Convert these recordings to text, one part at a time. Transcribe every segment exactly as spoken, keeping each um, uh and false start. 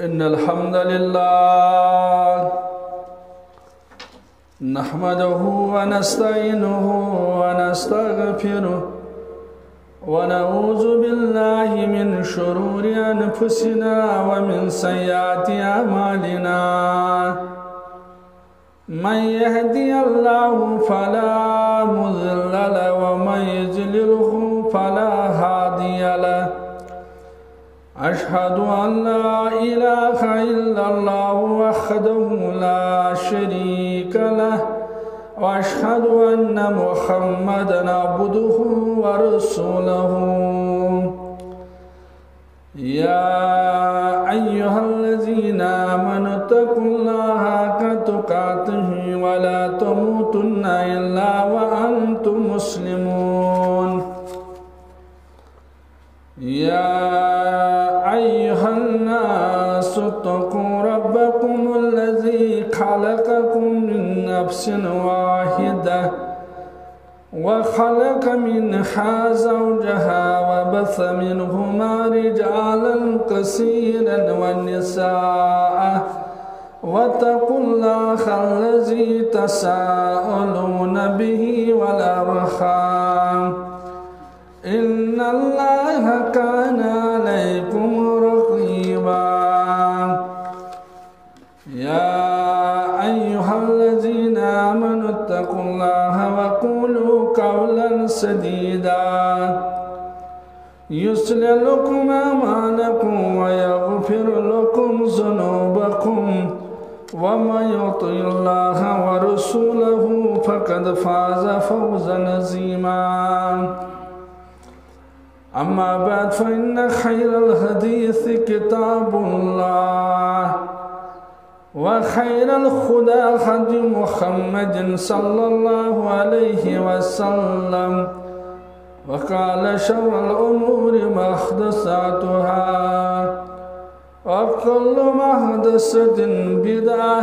إن الحمد لله نحمده ونستعينه ونستغفره، ونعوذ بالله من شرور أنفسنا ومن سيئات أعمالنا. من يهدي الله فلا مضل له، ومن يضلله فلا هادي له. أشهد أن لا إله إلا الله وحده لا شريك له، وأشهد أن محمدا عبده ورسوله. يا أيها الذين آمنوا اتقوا الله حق تقاته ولا تموتن إلا وأنتم مسلمون. يا أيها الناس اتقوا ربكم الذي خلقكم من نفس واحدة وخلق منها زوجها وبث منهما رجالا كثيرا ونساء، واتقوا الله الذي تساءلون به والأرحام، إن الله كان عليكم رقيبا. يا أيها الذين آمنوا اتقوا الله وقولوا قولا سديدا يصلح لكم أعمالكم ويغفر لكم ذنوبكم، ومن يطع الله ورسوله فقد فاز فوزا عظيما. أما بعد، فإن خير الحديث كتاب الله، وخير الهدى هدي محمد صلى الله عليه وسلم، وقال شر الأمور محدثاتها، وكل محدثة بدعة،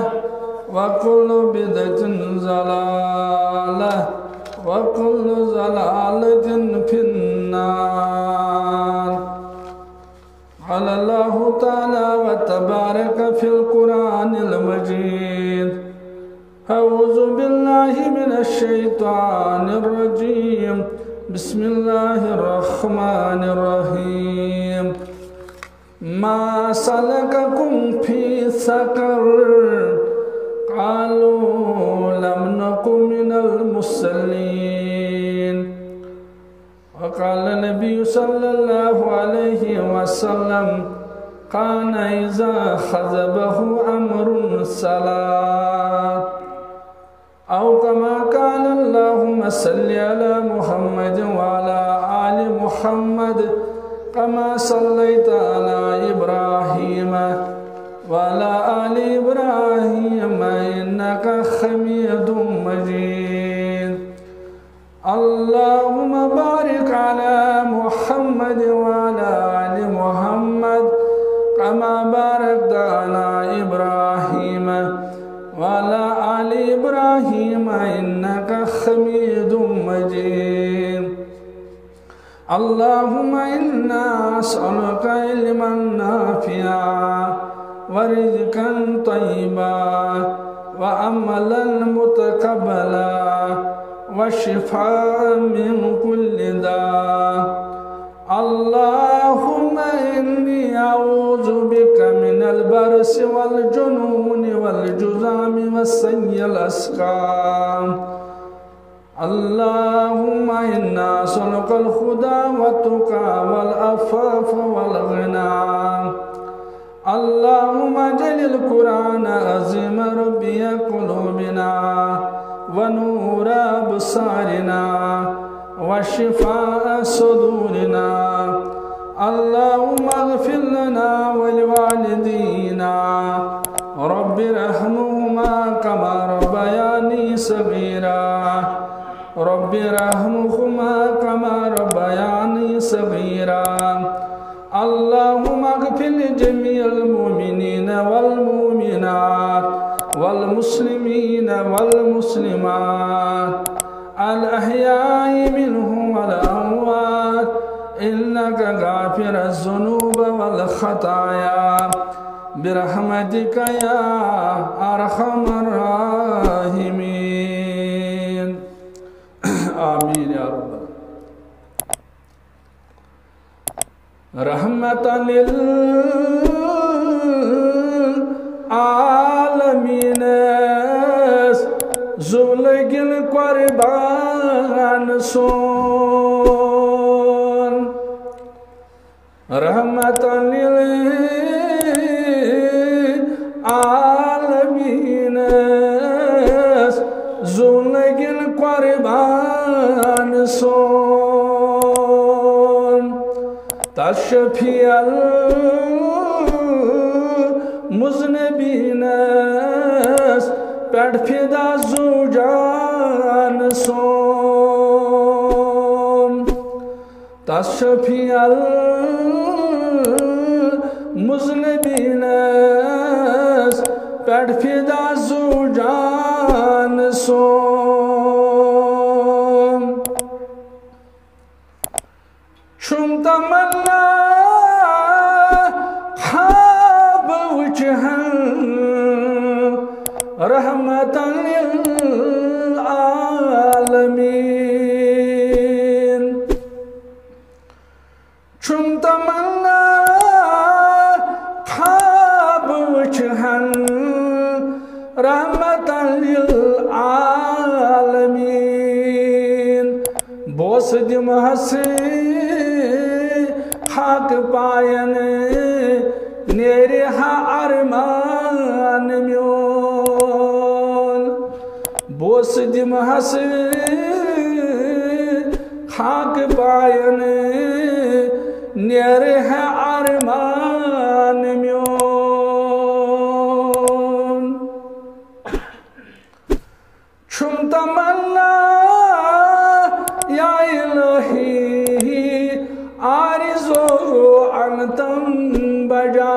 وكل بدعة ضلالة، وكل ضلالة في النار. قال الله تعالى وتبارك في القرآن المجيد: أعوذ بالله من الشيطان الرجيم. بسم الله الرحمن الرحيم. ما سلككم في سقر؟ قالوا لم نك من المصلين. وقال النبي صلى الله عليه وسلم: كان إذا خضبه أمر سلا. أو كما قال: اللهم صل على محمد وعلى آل محمد كما صليت على إبراهيم وعلى آل إبراهيم إنك حميد مجيد. اللهم بارك على محمد وعلى آل محمد كما باركت على إبراهيم وعلى آل إبراهيم إنك حميد مجيد. اللهم إنا نسألك علما نافعا ورزقا طيبا وعملا متقبلا وشفاء من كل داء. اللهم إني أعوذ بك من البرص والجنون والجذام وسيء الأسقام. اللهم إنا نسألك الهدى والتقى والعفاف والغنى. اللهم اجعل القرآن العظيم ربيع قلوبنا ونور أبصارنا وشفاء صدورنا. اللهم اغفر لنا ولوالدينا. رب ارحمهما كما ربياني صغيرا. رب ارحمهما كما ربياني صغيرا. اللهم اغفر لجميع المؤمنين والمؤمنات والمسلمين والمسلمات الأحياء منهم والأموات إنك غافر الذنوب والخطايا برحمتك يا أرحم الراحمين. آمين يا رب. رحمة للعالمين، زُلگن قربان سون. رحمة للعالمين، زُلگن قربان سون۔ تس شفیع المذنبین پٮ۪ٹھ فدا زُو جان سون۔ تس شفیع المذنبین پٮ۪ٹھ فدا زُو جان سون۔ چھُم تمنا خواب وٕچھِ ہن رحمتن للعالمین۔ چھُم تمنا خواب وٕچھِ ہن رحمتن للعالمین۔ بوسہٕ دِمہس خاک پاین، نیرِ ہا ارمان میون۔ بوسہٕ دِمہس خاک پاین، نیرِ ہا ارمان میون۔ چھُم تمنا یا الہی، آرزو انتم بجا۔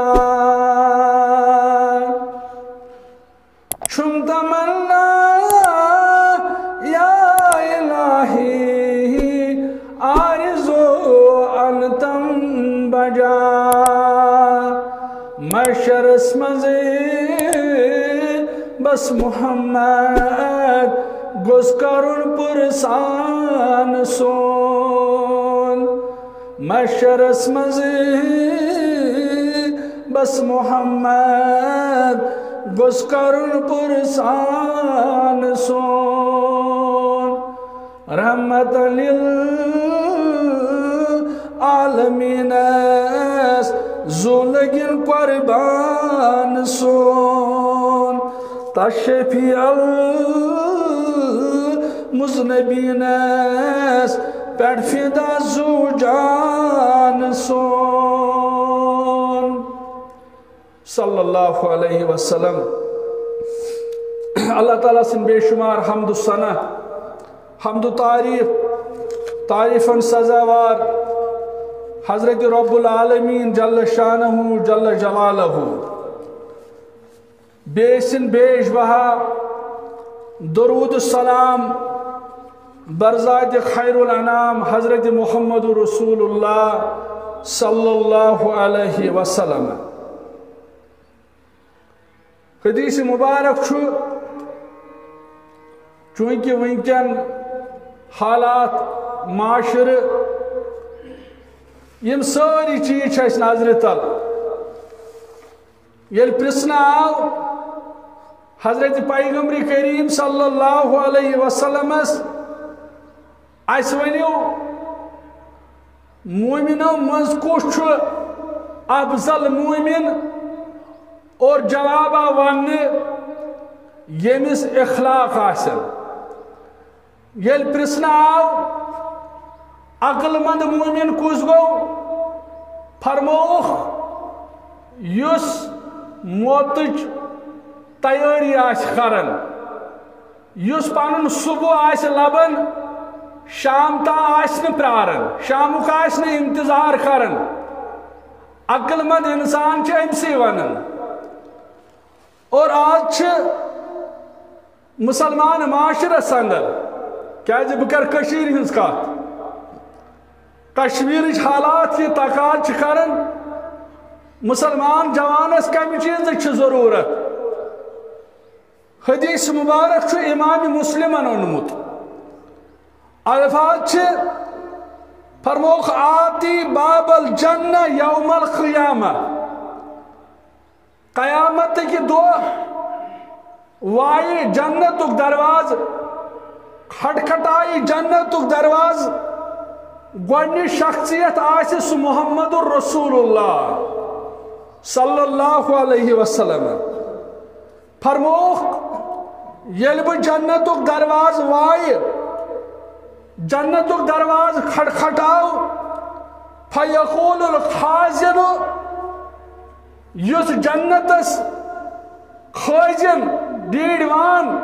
چھُم تمنا یا الہی، آرزو انتم بجا۔ محشرس منٛز بس محمد گوٚژھ کرُن پرسان سون۔ محشرس منٛز بس محمد گوٚژھ کرُن پرسان سون۔ رحمت للعالمینس زُو لگن قربان سون۔ تس شفیع المذنبینس پٮ۪ٹھ فدا زُو جان سون۔ صلی اللہ علیہ وسلم۔ اللہ تعالیٰ سٕنٛدۍ بے شمار حمد و ثنا، حمد و تعریف، تعریفن سزاوار حضرت رب العالمین جل شانہ جل جلالہ۔ بیٚیہِ سٕنٛدۍ بیش بہا درود و سلام برذات خیر الانام حضرت محمد رسول اللہ صلی اللہ علیہ وسلم۔ حدیث مبارک چھُ، چونکہ وٕنکٮ۪ن حالات معاشرٕ، یِم سٲری چیٖز چھِ اَسہِ نظرِ تل۔ ییٚلہِ پرژھنہٕ آو حضرت پیغمبر کریم صلی اللہ علیہ وسلمس، اسہِ ؤنِو، مومنو منٛز کُس چھُ افضل مومن؟ اور جوابا وننہٕ، ییٚمِس اخلاق آسن۔ ییٚلہِ پرژھنہٕ آو، عقل مند مومن کُس گوٚو؟ فرمووُکھ، یُس موتٕچ تیٲری آسہِ کران، یُس پنُن صبح آسہِ لبان، شام تام آسہِ نہٕ پراران، شامُک آسہِ نہٕ انتظار کران۔ عقل مند انسان چھِ أمسٕے ونان۔ اور آز چھِ مسلمان معاشرس اندر، کیازِ بہٕ کرٕ کٔشیٖرِ ہٕنٛز کتھ، کشمیرٕچ حالات یہِ تقاضہٕ چھِ کران، مسلمان جوانس کمہِ چیزٕچ چھِ ضرورت؟ حدیث مبارک چھُ امام مسلمن اونمُت۔ الفاظ چھِ، فرمووُکھ، "آتی باب الجنہ یوم القیامہ"، قیامت کہِ دۄہ وایہِ جنتُک دروازٕ، کھٹکھٹایہِ جنتُک دروازٕ، گۄڈٕنِچ شخصیت آسہِ سُہ محمد رسول اللہ صلی اللہ علیہ وسلم۔ فرمووُکھ، ییٚلہِ بہٕ جنتُک دروازٕ وایہِ، جنتُک دروازٕ کھٹکھٹاو، فیقول الخازن، یُس جنتس خٲزِن، ڈیٖڈوان،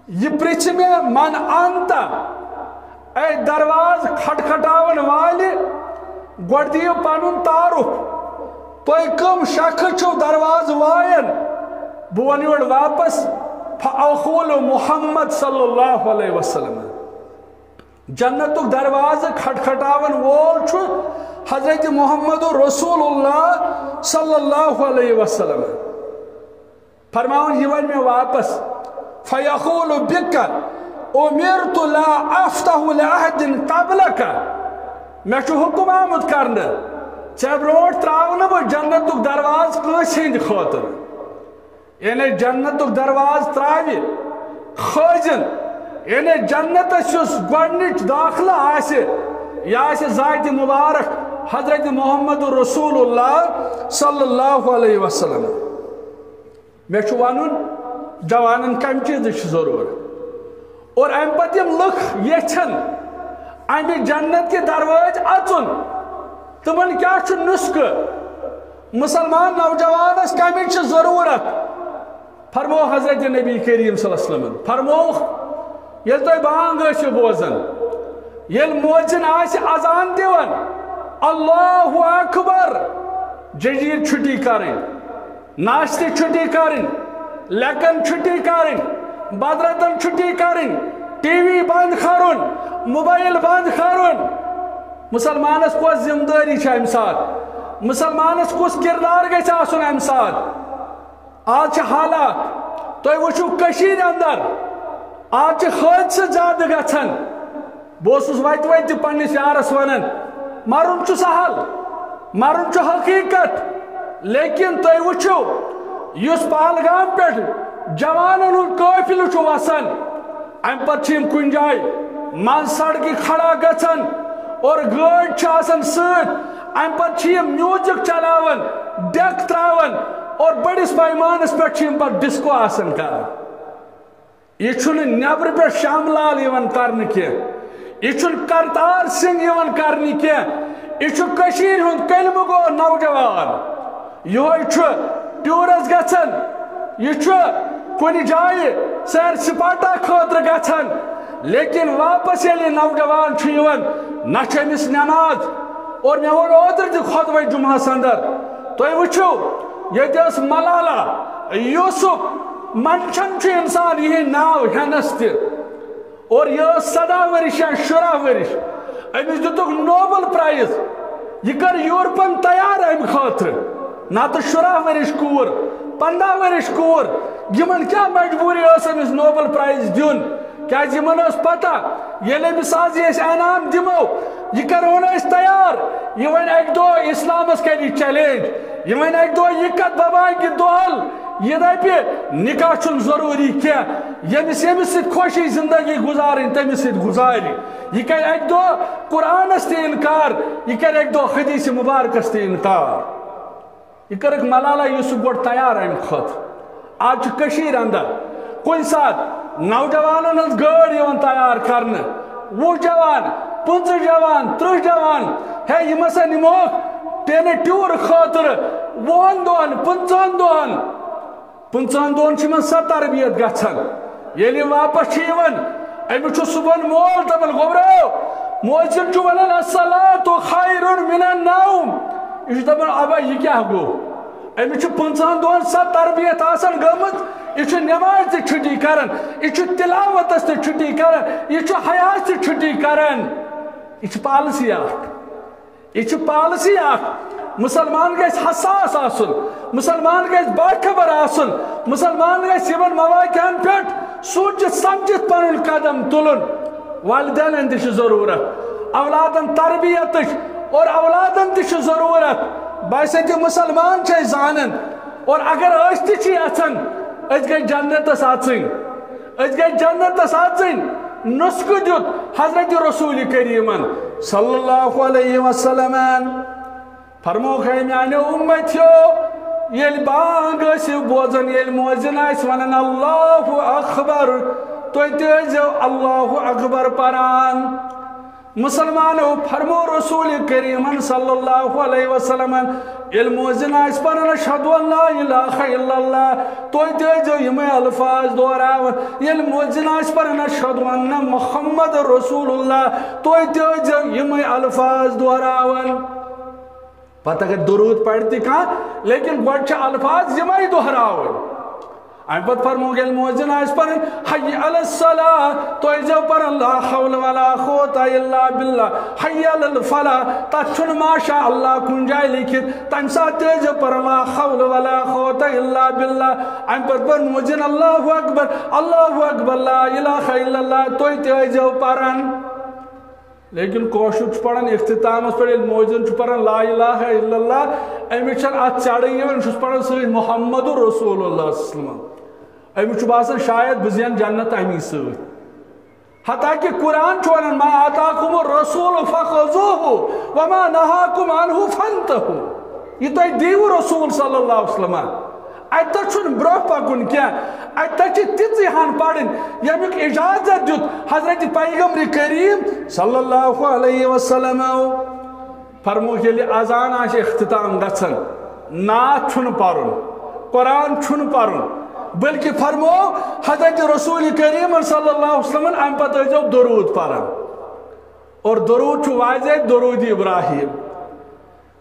یہِ پرٛژھِ مےٚ، "من انت؟" اے دروازٕ کھٹکھٹاون والہِ، گۄڈٕ دِیِو پنُن تعارُف۔ تُہۍ کٕم شخص چھِو دروازٕ وایان؟ بہٕ وَنہٕ یورٕ واپس، فاقول محمد صلی اللہ علیہ وسلم۔ جنتُک دروازٕ کھٹکھٹاون وول چھُ حضرت محمد رسول اللہ صلی اللہ علیہ وسلم۔ فرماوان، یہِ وَنہِ مےٚ واپس، فیقول بک امرت لا افتح لأحد قبلک، مےٚ چھُ حُکُم آمُت کرنہٕ، ژےٚ برونٛٹھ ترٛاوٕ نہٕ بہٕ جنتُک دروازٕ کٲنٛسہِ ہٕنٛدِ خٲطرٕ۔ یعنی جنتُک دروازٕ ترٛاوِ خٲزِن، یعنی جنتس یُس گۄڈٕنِچ دٲخلہٕ آسہِ، یہِ آسہِ ذاتِ مبارک حضرت محمد رسول اللہ صلی اللہ علیہ وسلم۔ مےٚ چھُ وَنُن، جوانن کَمہِ چیٖزٕچ چھِ ضروٗرت؟ اور اَمہِ پَتہٕ یِم لُکھ یَژھن اَمہِ جنت کہِ دروازٕ اَژُن، تِمن کیٛاہ چھُ نُسخہٕ؟ مُسلمان نوجوانس کَمِچ چھِ ضروٗرت؟ فرموو حضرت نبی کریم صلی اللہ علیہ وسلمن، فرمووُکھ، ییٚلہِ تُہۍ بانگ ٲسِو بوزان، ییٚلہِ مؤذن آسہِ اذان دِوان، اللہ اکبر، ججیٖر چھُٹی کرٕنۍ، ناشتہٕ چھُٹی کرٕنۍ، لیکن چھُٹی کرٕنۍ، بدرتن چھُٹی کرٕنۍ، ٹی وی بند کرُن، موبایل بند کرُن۔ مسلمانس کۄس ذمہٕ دٲری چھِ امہِ ساتہٕ؟ مسلمانس کُس کردار گژھِ آسُن امہِ ساتہٕ؟ آز چھِ حالات، تُہۍ وٕچھِو کٔشیٖرِ اندر، آز چھِ حٲدثہٕ زیادٕ گژھان۔ بہٕ اوسُس وتہِ وتہِ تہِ پننِس یارس ونان، مرُن چھُ سہل، مرُن چھُ حقیقت، لیکن تُہۍ وٕچھِو، یُس پہلگام پٮ۪ٹھ جوانن ہُنٛد قٲفلہٕ چھُ وسان، امہِ پتہٕ چھِ یِم کُنہِ جایہِ منٛز سڑکہِ کھڑا گژھان اور گٲڑۍ چھِ آسان سۭتۍ، امہِ پتہٕ چھِ یِم میوٗزک چلاوان، ڈیک تراوان اور بٔڑِس پیمانس پٮ۪ٹھ چھِ یِم پتہٕ ڈسکو آسان کران۔ یہِ چھُنہٕ نیبرٕ پٮ۪ٹھ شام لال یِوان کرنہٕ کینٛہہ، یہِ چھُنہٕ کرتار سنگھ یِوان کرنہٕ کینٛہہ، یہِ چھُ کٔشیٖرِ ہُنٛد کلمہٕ گو نوجوان۔ یِہوٚے چھُ ٹیوٗرس گژھان، یہِ چھُ کُنہِ جایہِ سیر سپاٹا خٲطرٕ گژھان، لیکن واپس ییٚلہِ یہِ نوجوان چھُ یِوان، نہ چھِ أمِس نٮ۪ماز۔ اور مےٚ ووٚن اوترٕ تہِ خطبہ جمعہس اندر، تُہۍ وٕچھِو، ییٚتہِ ٲس ملالہ یوسف، منچھن چھُ انسان یِہِنٛدۍ ناو ہٮ۪نس تہِ۔ اور یہِ ٲس سداہ ؤرِش یا شُراہ ؤرِش، أمِس دِتُکھ نوبل پرائز۔ یہِ کٔر یورپن تیار امہِ خٲطرٕ۔ نتہٕ شُراہ ؤرِش کوٗر، پنٛداہ ؤرِش کوٗر، یِمن کیٛاہ مجبوٗری ٲس أمِس نوبل پرائز دیُن؟ کیٛازِ یِمن ٲس پتہ، ییٚلہِ أمِس آز یہِ أسۍ انعام دِمو، یہِ کرہون أسۍ تیار، یہِ وۄنۍ اکہِ دۄہ اسلامس کرِ یہِ چیلنج، یہِ وۄنۍ اکہِ دۄہ یہِ کتھ بباے کہِ دۄہل، یہِ دپہِ نکاح چھُنہٕ ضروٗری کینٛہہ، ییٚمِس ییٚمِس سۭتۍ خۄش یی زندگی گُزارٕنۍ، تٔمِس سۭتۍ گُزارِ۔ یہِ کرِ اکہِ دۄہ قرآنس تہِ انکار، یہِ کرِ اکہِ دۄہ حدیث مبارکس تہِ انکار۔ یہِ کٔرٕکھ ملالہ یوسف گۄڈٕ تیار امہِ خٲطرٕ۔ آز چھُ کٔشیٖرِ اندر کُنہِ ساتہٕ نوجوانن ہٕنٛز گٲڑۍ یِوان تیار کرنہٕ، وُہ جوان، پٕنٛژٕہ جوان، ترٕٛہ جوان، ہے، یِم ہسا نِمہوکھ ٹینٹ ٹیوٗر خٲطرٕ وُہن دۄہن، پٕنٛژٕہن دۄہن۔ پٕنٛژٕہن دۄہن چھِ یِمن سۄ تربیت گژھان۔ ییٚلہِ یِم واپس چھِ یِوان، أمِس چھُ صُبحن مول دَپان، "گوٚبرو، مؤذن چھُ وَنان، الصلاۃ خیر من النوم۔" یہِ چھُ دَپان، "اَبا، یہِ کیٛاہ گوٚو؟" أمِس چھُ پٕنٛژٕہَن دۄہَن سۄ تربیت آسان گٔمٕژ، یہِ چھُ نٮ۪مازِ تہِ چھُٹی کران، یہِ چھُ تِلاوتَس تہِ چھُٹی کران، یہِ چھُ حیاہَس تہِ چھُٹی کران۔ یہِ چھِ پالسی اَکھ۔ یہِ چھِ پالسی اَکھ۔ مسلمان گژھِ حساس آسُن، مسلمان گژھِ باخبر آسُن، مسلمان گژھِ یِمن مواقعن پٮ۪ٹھ سوٗنٛچِتھ سمجھِتھ پنُن قدم تُلُن۔ والدینن تہِ چھِ ضروٗرت اولادن تربیتٕچ، اور اولادن تہِ چھِ ضروٗرت۔ بحیثیت مسلمان چھِ أسۍ زانان، اور اگر أسۍ تہِ چھِ یژھان أسۍ گٔے جنتس اژٕنۍ، أسۍ گٔے جنتس اژٕنۍ، نسخہٕ دیُت حضرت رسول کریمن صلی اللہ علیہ وسلمن۔ فرمووُکھ، اے میانیو امتیو، ییٚلہِ بانگ ٲسِو بوزان، ییٚلہِ مؤذن آسہِ ونان، اللہ اکبر، تُہۍ تہِ ٲسۍزیو اللہ اکبر پران۔ مسلمانو، فرمو رسول کریمن صلی اللہ علیہ وسلمن، ییٚلہِ مؤذن آسہِ پران، اشہد ان لا الہ الا اللہ، تُہۍ تہِ ٲسۍزیو یِمے الفاظ دہراوان۔ ییٚلہِ مؤذن آسہِ پران، اشہد ان محمد رسول اللہ، تُہۍ تہِ ٲسۍزیو یِمے الفاظ دہراوان۔ پتہٕ اگر درود پرِ تہِ کانٛہہ، لیکن گۄڈٕ چھِ الفاظ یِمے دہراوٕنۍ۔ امہِ پتہٕ فرمووُکھ، ییٚلہِ مؤذن آسہِ پران، حی علی الصلاۃ، تُہۍ ٲسۍزیو پران، لا حول ولا قوۃ الا باللہ، حی علی الفلاح، تتھ چھُنہٕ ماشاء اللہ کُنہِ جایہِ لیکھِتھ، تمہِ ساتہٕ تہِ ٲسۍزیو پران، لا حول ولا قوۃ الا باللہ۔ امہِ پتہٕ پوٚر مؤذن، اللہ اکبر، اللہ اکبر، لا الہ الا اللہ، تُہۍ تہِ ٲسۍزیو پران۔ لیکن کٲشُر چھُ پران اختتامس پٮ۪ٹھ، ییٚلہِ مؤذن چھُ پران لا الہ الا اللہ، أمِس چھَنہٕ اتھ چڑٕے یِوان، یہِ چھُس پران سۭتۍ محمد رسول اللہ صلی اللہ علیہ وسلم۔ أمِس چھُ باسان شاید بہٕ زینہٕ جنت امی سۭتۍ۔ حتیٰ کہ قرآن چھُ ونان، ما آتاکم الرسول فخذوہ وما نہاکم عنہ فانتہوا۔ یہِ تۄہہِ دِیِو رسول صلی اللہ علیہ وسلم، اتہِ چھُنہٕ برٛونٛہہ پکُن کینٛہہ، اتہِ چھِ تِژٕے ہن پرٕنۍ، ییٚمیُک اجازت دیُت حضرت پیغمبر کریم صلی اللہ علیہ وسلم۔ فرمووُکھ، ییٚلہِ اذان آسہِ اختتام گژھان، نعت چھُنہٕ پرُن، قرآن چھُنہٕ پرُن، بلکہ فرموو حضرت رسول کریم صلی اللہ علیہ وسلمن، امہِ پتہٕ ٲسۍزیو درود پران۔ اور درود چھُ واضح، درود ابراہیم۔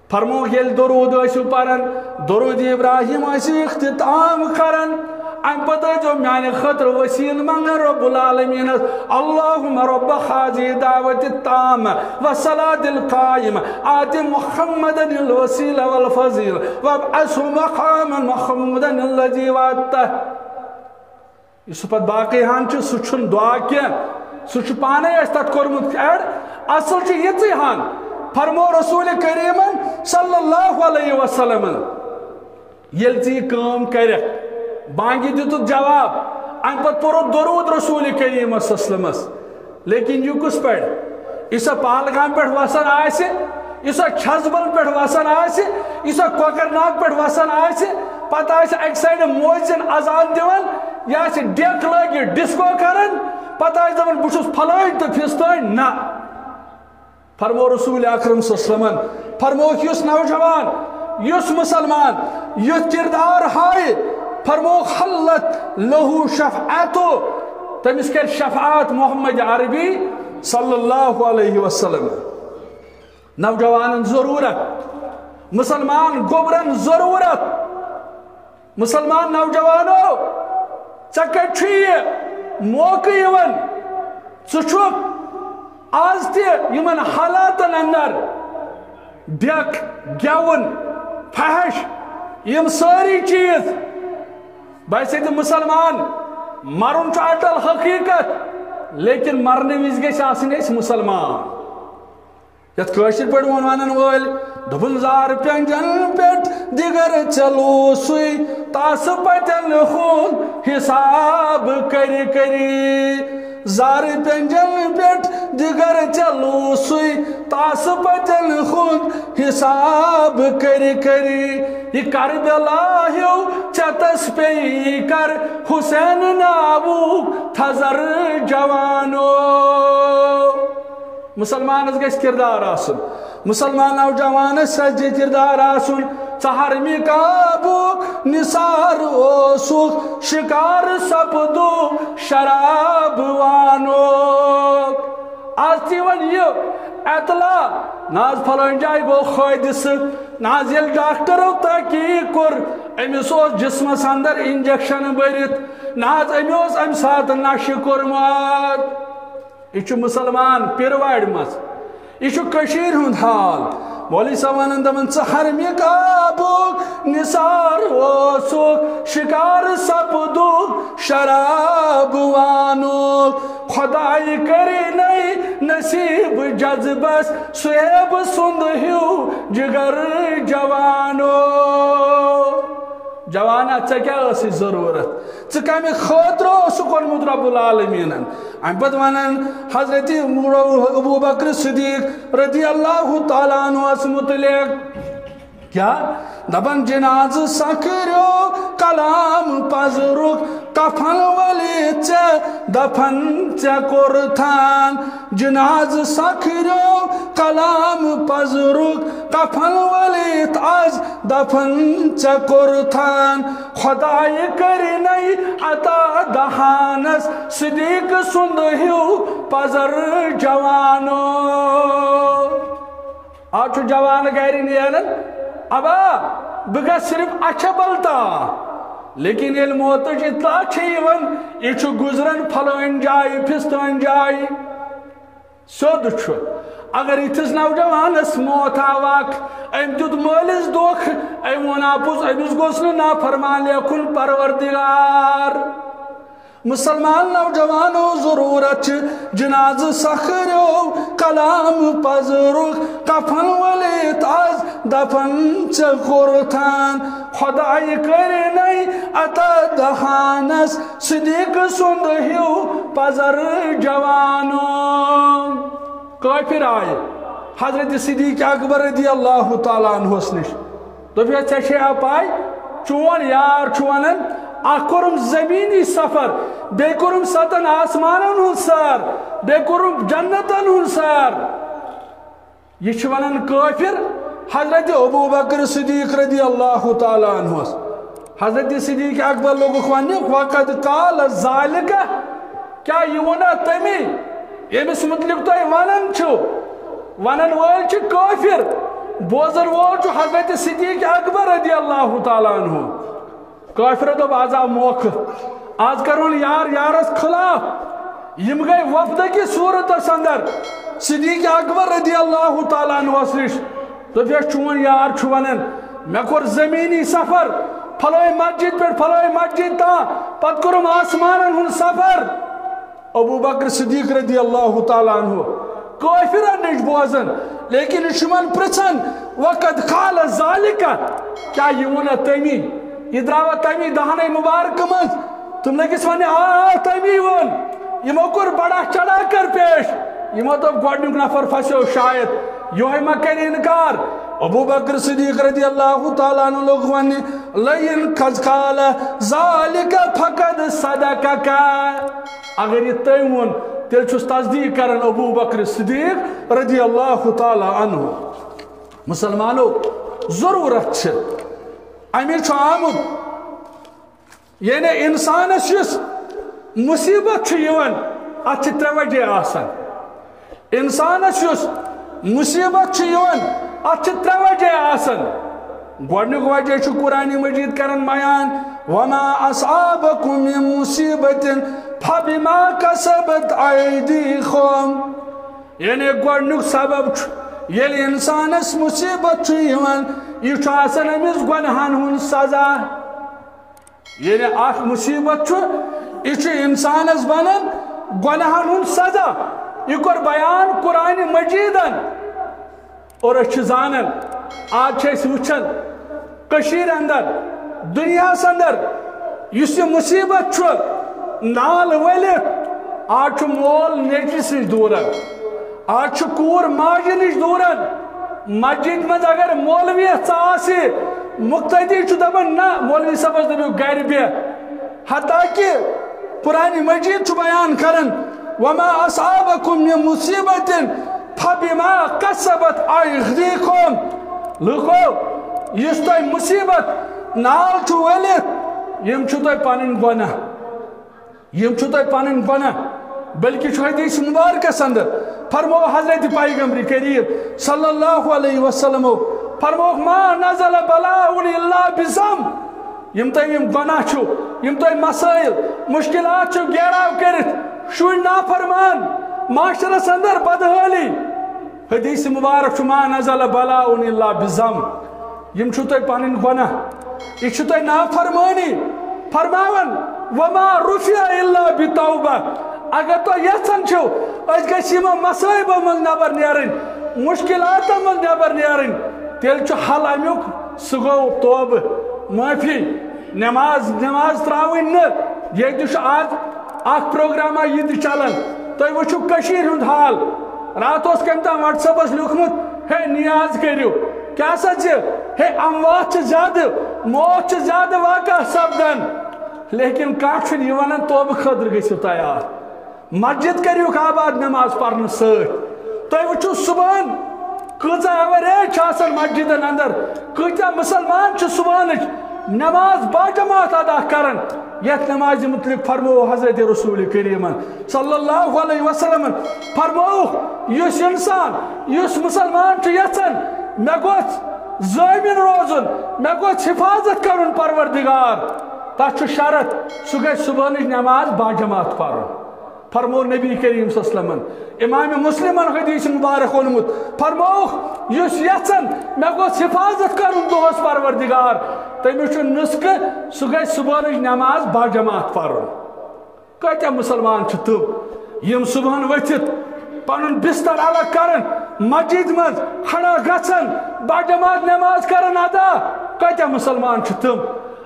فرمووُکھ، ییٚلہِ درود ٲسِو پران، درود ابراہیم ٲسِو اختتام کران، امہِ پتہٕ ٲسۍزیو میانہِ خٲطرٕ وسیلہٕ منگان رب العالمینس، اللہم رب هذه الدعوة التامة والصلاة القائمة آت محمدا الوسيلة والفضيلة وابعثه مقاما محمودا الذي وعدته۔ یُس سُہ پتہٕ باقٕے ہن چھُ، سُہ چھُنہٕ دعا کینٛہہ، سُہ چھُ پانے اَسہِ تتھ کوٚرمُت ایڈ۔ اصل چھُ یِژٕے ہن۔ فرموو رسول کریمن صلی اللہ علیہ وسلمن، ییٚلہِ ژٕ یہِ کٲم کرکھ، بانگہِ دِتُکھ جواب، امہِ پتہٕ پوٚرُکھ درود رسول کریمس صلی اللہ علیہ وسلمس۔ لیکن یہِ کُس پرِ؟ یُس سا پہلگام پٮ۪ٹھ وسان آسہِ، یُس سا چھزبل پٮ۪ٹھ وسان آسہِ، یُس سا کۄکرناگ پٮ۪ٹھ وسان آسہِ، پتہٕ آسہِ اکہِ سایڈٕ مؤذن اذان دِوان، یہِ آسہِ ڈیک لٲگِتھ ڈسکو کران، پتہٕ آسہِ دپان، بہٕ چھُس پھلٲنۍ تہٕ فستٲنۍ۔ نہ۔ فرموو رسول اکرم صلی اللہ علیہ وسلمن، فرمووُکھ، یُس نوجوان، یُس مسلمان یُتھ کردار ہایہِ، فرمووُکھ، حلت لہو شفاعتو، تٔمِس کرِ شفاعت محمد عربی صلی اللہ علیہ وسلم۔ نوجوانن ضرورت، مسلمان گوبرن ضرورت۔ مسلمان نوجوانو، ژےٚ کتہِ چھُ یہِ موقعہٕ یِوان؟ ژٕ چھُکھ آز تہِ یِمن حالاتن اندر ڈیک، گٮ۪وُن، فحش، یِم سٲری چیٖز۔ بہٕ آسے تہِ مسلمان، مرُن چھُ اٹل حقیقت، لیکن مرنہٕ وِزِ گژھِ آسٕنۍ أسۍ مسلمان۔ یتھ کٲشِر پٲٹھۍ ووٚن ونن وٲلۍ، دوٚپُن، زار پینجن پٮ۪ٹھ دِگر ژےٚ لوسُے، تاسہٕ پتٮ۪ن ہُنٛد حساب کٔرِ کٔرِ۔ زار پینجن پٮ۪ٹھ دِگر ژےٚ لوسُے، تاسہٕ پتٮ۪ن ہُنٛد حساب کٔرِ کٔرِ۔ یہِ کربلا ہیوٗ ژےٚ تس پیٚیہِ کر حسین ناوُک تھزر جوانو۔ مسلمانس گژھِ کردار آسُن، مسلمان نوجوانس سجہِ کردار آسُن۔ ژہر مکابُک نثار اوسُکھ، شکار سپدُکھ شراب وانُک۔ آز تہِ یِوان یہِ اطلاع، نہ حظ فلٲنۍ جایہِ گوٚو حٲدثہٕ، نہ حظ ییٚلہِ ڈاکٹرو تحقیق کوٚر، أمِس اوس جسمس اندر انجیکشن بٔرِتھ، نہ حظ أمۍ اوس امہِ ساتہٕ نشہٕ کوٚرمُت۔ یہِ چھُ مسلمان پیٖرٕ وارِ منٛز۔ یہِ چھُ کٔشیٖرِ ہُنٛد حال۔ مولوی صٲب ونان، دپان، ژٕ حرمہِ کعبُک نثار اوسُکھ، شکار سپدُکھ شراب وانُک۔ خۄدایہِ کٔرِنَے نصیب جذبس صہیب سُنٛد ہیوٗ جگر جوانو۔ جوانا، ژےٚ کیٛاہ ٲسٕے ضروٗرت؟ ژٕ کمہِ خٲطرٕ اوسُکھ اوٚنمُت رب العالمیٖنن؟ امہِ پتہٕ ونان حضرت ابو بکر صدیق رضی اللہ تعالیٰ عنہس متعلق۔ کیٛاہ؟ دپان، جنازٕ سکھریو کلام پزرُک، کفن ؤلِتھ ژےٚ دفن ژےٚ کوٚرتھان۔ جنازٕ سکھریو کلام پزرُک، کفن ؤلِتھ از دفن ژےٚ کوٚرتھان۔ خۄدایہِ کٔرِنَے عطا دہانس صدیق سُنٛد ہیوٗ پزر جوانو۔ آز چھُ جوان گرِ نیران، ابا، بہٕ گژھٕ صرف اچھبل تام۔ لیکن ییٚلہِ موتٕچ اطلاع چھِ یِوان، یہِ چھُ گُزران پھلٲنۍ جایہِ، پھِستٲنۍ جایہِ۔ سیوٚد چھُ۔ اگر یِتھِس نوجوانس موت آو اکھ، أمۍ دیُت مٲلِس دھوکہٕ، أمۍ ووٚن اپُز، أمِس گوٚژھ نہٕ نافرمان لیکھُن پروردگار۔ مسلمان نوجوانو، ضرورت چھِ جنازٕ سکھریو کلام پزرُک، کفن ؤلِتھ از دفن ژےٚ کوٚرتھان۔ خۄدایہِ کٔرِنَے عطا دہانس صدیق سُنٛد ہیوٗ پزر جوانو۔ کٲفِر آیہِ حضرت صدیق اکبر رضی اللہ تعالیٰ عنہس نِش۔ دوٚپُس، "ژےٚ چھے پَے، چون یار چھُ وَنان، اَکھ کوٚرُم زٔمیٖنی سفر، بیٚیہِ کوٚرُم سَتَن آسمانَن ہُنٛد سٲر، بیٚیہِ کوٚرُم جنتَن ہُنٛد سٲر۔" یہِ چھِ وَنان کٲفِر حضرت ابو بکر صدیق رضی اللہ تعالیٰ عنہس۔ حضرت صدیق اکبر لوٚگُکھ وَننہِ، "وقد قال ذالک"، کیٛاہ یہِ ووٚنا تٔمی، ییٚمِس مُتعلِق تُہۍ وَنان چھِو؟ وَنَن وٲلۍ چھِ کٲفِر، بوزَن وول چھُ حضرت صدیق اکبر رضی اللہ تعالیٰ عنہ۔ کٲفِرو دوٚپ، "آز آو موقعہٕ، آز کَرون یار یارَس خلاف۔" یِم گٔے وفدٕ کِس صوٗرتَس اندر صدیق اکبر رضی اللہ تعالیٰ عنہس نِش۔ دوٚپُس، "چون یار چھُ وَنان، مےٚ کوٚر زٔمیٖنی سفر، پھلٲنۍ مسجد پٮ۪ٹھ پھلٲنۍ مسجد تام، پتہٕ کوٚرُم آسمانَن ہُنٛد سفر۔" ابو بکر صدیق رضی اللہ تعالیٰ عنہ کٲفرن نِش بوزان، لیکن یہِ چھُ یِمن پرژھان، "وقد قال ذالک"، کیٛاہ یہِ ووٚنا تٔمی؟ یہِ درٛاوا تٔمی دہنے مبارکہٕ منٛز؟ تِم لٔگِس وَننہِ، "آ، آ، تٔمی ووٚن۔" یِمو کوٚر بڑا چڑھا کر پیش۔ یِمو دوٚپ، "گۄڈٕنیُک نفر پھسیو شاید، یِہوٚے ما کرِ انکار؟" ابو بکر صدیق رضی اللہ تعالیٰ عنہ لوٚگ وَننہِ، "لئن قد قال ذالک فقد صدقک"۔ اگر یہِ تٔمۍ ووٚن، تیٚلہِ چھُس تصدیق کران ابو بکر صدیق رضی اللہ تعالیٰ عنہ۔ مسلمانو، ضرورت چھِ، اَمِچ چھُ آمُت۔ یعنی انسانس یُس مصیبت چھُ یِوان، اتھ چھِ ترٛےٚ وجہ آسان۔ انسانس یُس مصیبت چھُ یِوان، اتھ چھِ ترٛےٚ وجہ آسان۔ گۄڈنیُک وجہ چھُ قرآن مجید کران بیان، "وما اصابکم من مصیبت فبما کسبت ایدیکم"۔ یعنی گۄڈنیُک سبب چھُ، ییٚلہِ انسانس مصیبت چھُ یِوان، یہِ چھُ آسان أمِس گۄنہن ہُنٛد سزا۔ ییٚلہِ اکھ مصیبت چھُ، یہِ چھُ انسانس بنان گۄناہن ہُنٛد سزا۔ یہِ کوٚر بیان قرآن مجیدن۔ اور أسۍ چھِ زانان، آز چھِ أسۍ وٕچھان کٔشیٖرِ اندر، دُنیاہس اندر، یُس یہِ مصیبت چھُ نال ؤلِتھ، آز چھُ مول نیٚچوِس نِش دوٗرن۔ آز چھُ کوٗر ماجہِ نِش دوٗرن۔ مسجد منٛز اگر مولوی ژٕ آسہِ، مقتدی چھُ دپان، "نہ، مولوی صٲبس دٔپِو گرِ بیٚہہ۔" حتیٰ کہ قرآن مجید چھُ بیان کران، "وما اصابکم من مصیبت فبما کسبت ایدیکم۔" لوٗکو، یُس تۄہہِ مصیبت نال چھُ ؤلِتھ، یِم چھِو تۄہہِ پنٕنۍ گۄناہ۔ یِم چھِو تۄہہِ پنٕنۍ گۄناہ، بلکہِ چھُ حدیث مبارکس اندر فرموو حضرت پیغمبر کریم صلی اللہ علیہ وسلمو، فرمووُکھ، "ما نزل بلاء الا بذنب"۔ یِم تۄہہِ یِم گۄناہ چھِو، یِم تۄہہِ مسائل، مشکلات چھِو گیراو کٔرِتھ، شُرۍ نافرمان، معاشرس اندر بدحٲلی، حدیث مبارک چھُ، "ما نزل بلاء الا بذنب"۔ یِم چھِو تۄہہِ پنٕنۍ گۄناہ، یہِ چھِ تۄہہِ نافرمٲنی۔ فرماوان، "وما رفع الا بتوبہ"۔ اگر تُہۍ یژھان چھِو أسۍ گژھِ یِمو مصٲیبو منٛز نٮ۪بر نیرٕنۍ، مُشکِلاتو منٛز نٮ۪بر نیرٕنۍ، تیٚلہِ چھُ حل امیُک، سُہ گوٚو توبہٕ، معٲفی، نٮ۪ماز، نٮ۪ماز ترٛاوٕنۍ نہٕ۔ ییٚتہِ چھُ آز اکھ پروگراما یہِ تہِ چلان۔ تُہۍ وٕچھِو کٔشیٖرِ ہُنٛد حال۔ راتھ اوس کٔمۍ تام WhatsApp-س لیوٗکھمُت، "ہے نیاز کٔرِو۔" کیٛاہ سا چھِ؟ ہے اموات چھِ زیادٕ، موت چھِ زیادٕ واقع سپدان۔ لیکن کانٛہہ چھُنہٕ یہِ ونان توبہٕ خٲطرٕ گٔژھِو تیار۔ مسجد کٔرِوکھ آباد نماز پرنہٕ سۭتۍ۔ تُہۍ وٕچھِو صُبحن کۭژاہ average چھِ آسان مسجدن اندر، کۭتیاہ مسلمان چھِ صُبحنٕچ نماز باجماعت ادا کران۔ یتھ نمازِ متعلق فرموو حضرت رسول کریمن صلی اللہ علیہ وسلمن، فرمووُکھ، یُس انسان، یُس مسلمان چھُ یژھان مےٚ گوٚژھ ضٲمِن روزُن، مےٚ گوٚژھ حفاظت کرُن پروردگار، تتھ چھُ شرط، سُہ گژھِ صُبحنٕچ نماز باجماعت پرُن۔ فرموو نبی کریم صلی اللہ علیہ وسلمن، امام مسلمن حدیث مبارک ووٚنمُت، فرمووُکھ، یُس یژھان مےٚ گوٚژھ حفاظت کرُن دۄہس پروردگار، تٔمِس چھُ نُسخہٕ، سُہ گژھِ صُبحنٕچ نماز باجماعت پرُن۔ کۭتیاہ مسلمان چھِ تِم، یِم صُبحن ؤتھِتھ پنُن بستر الگ کران، مسجد منٛز کھڑا گژھان، باجماعت نماز کران ادا؟ کۭتیاہ مسلمان چھِ تِم؟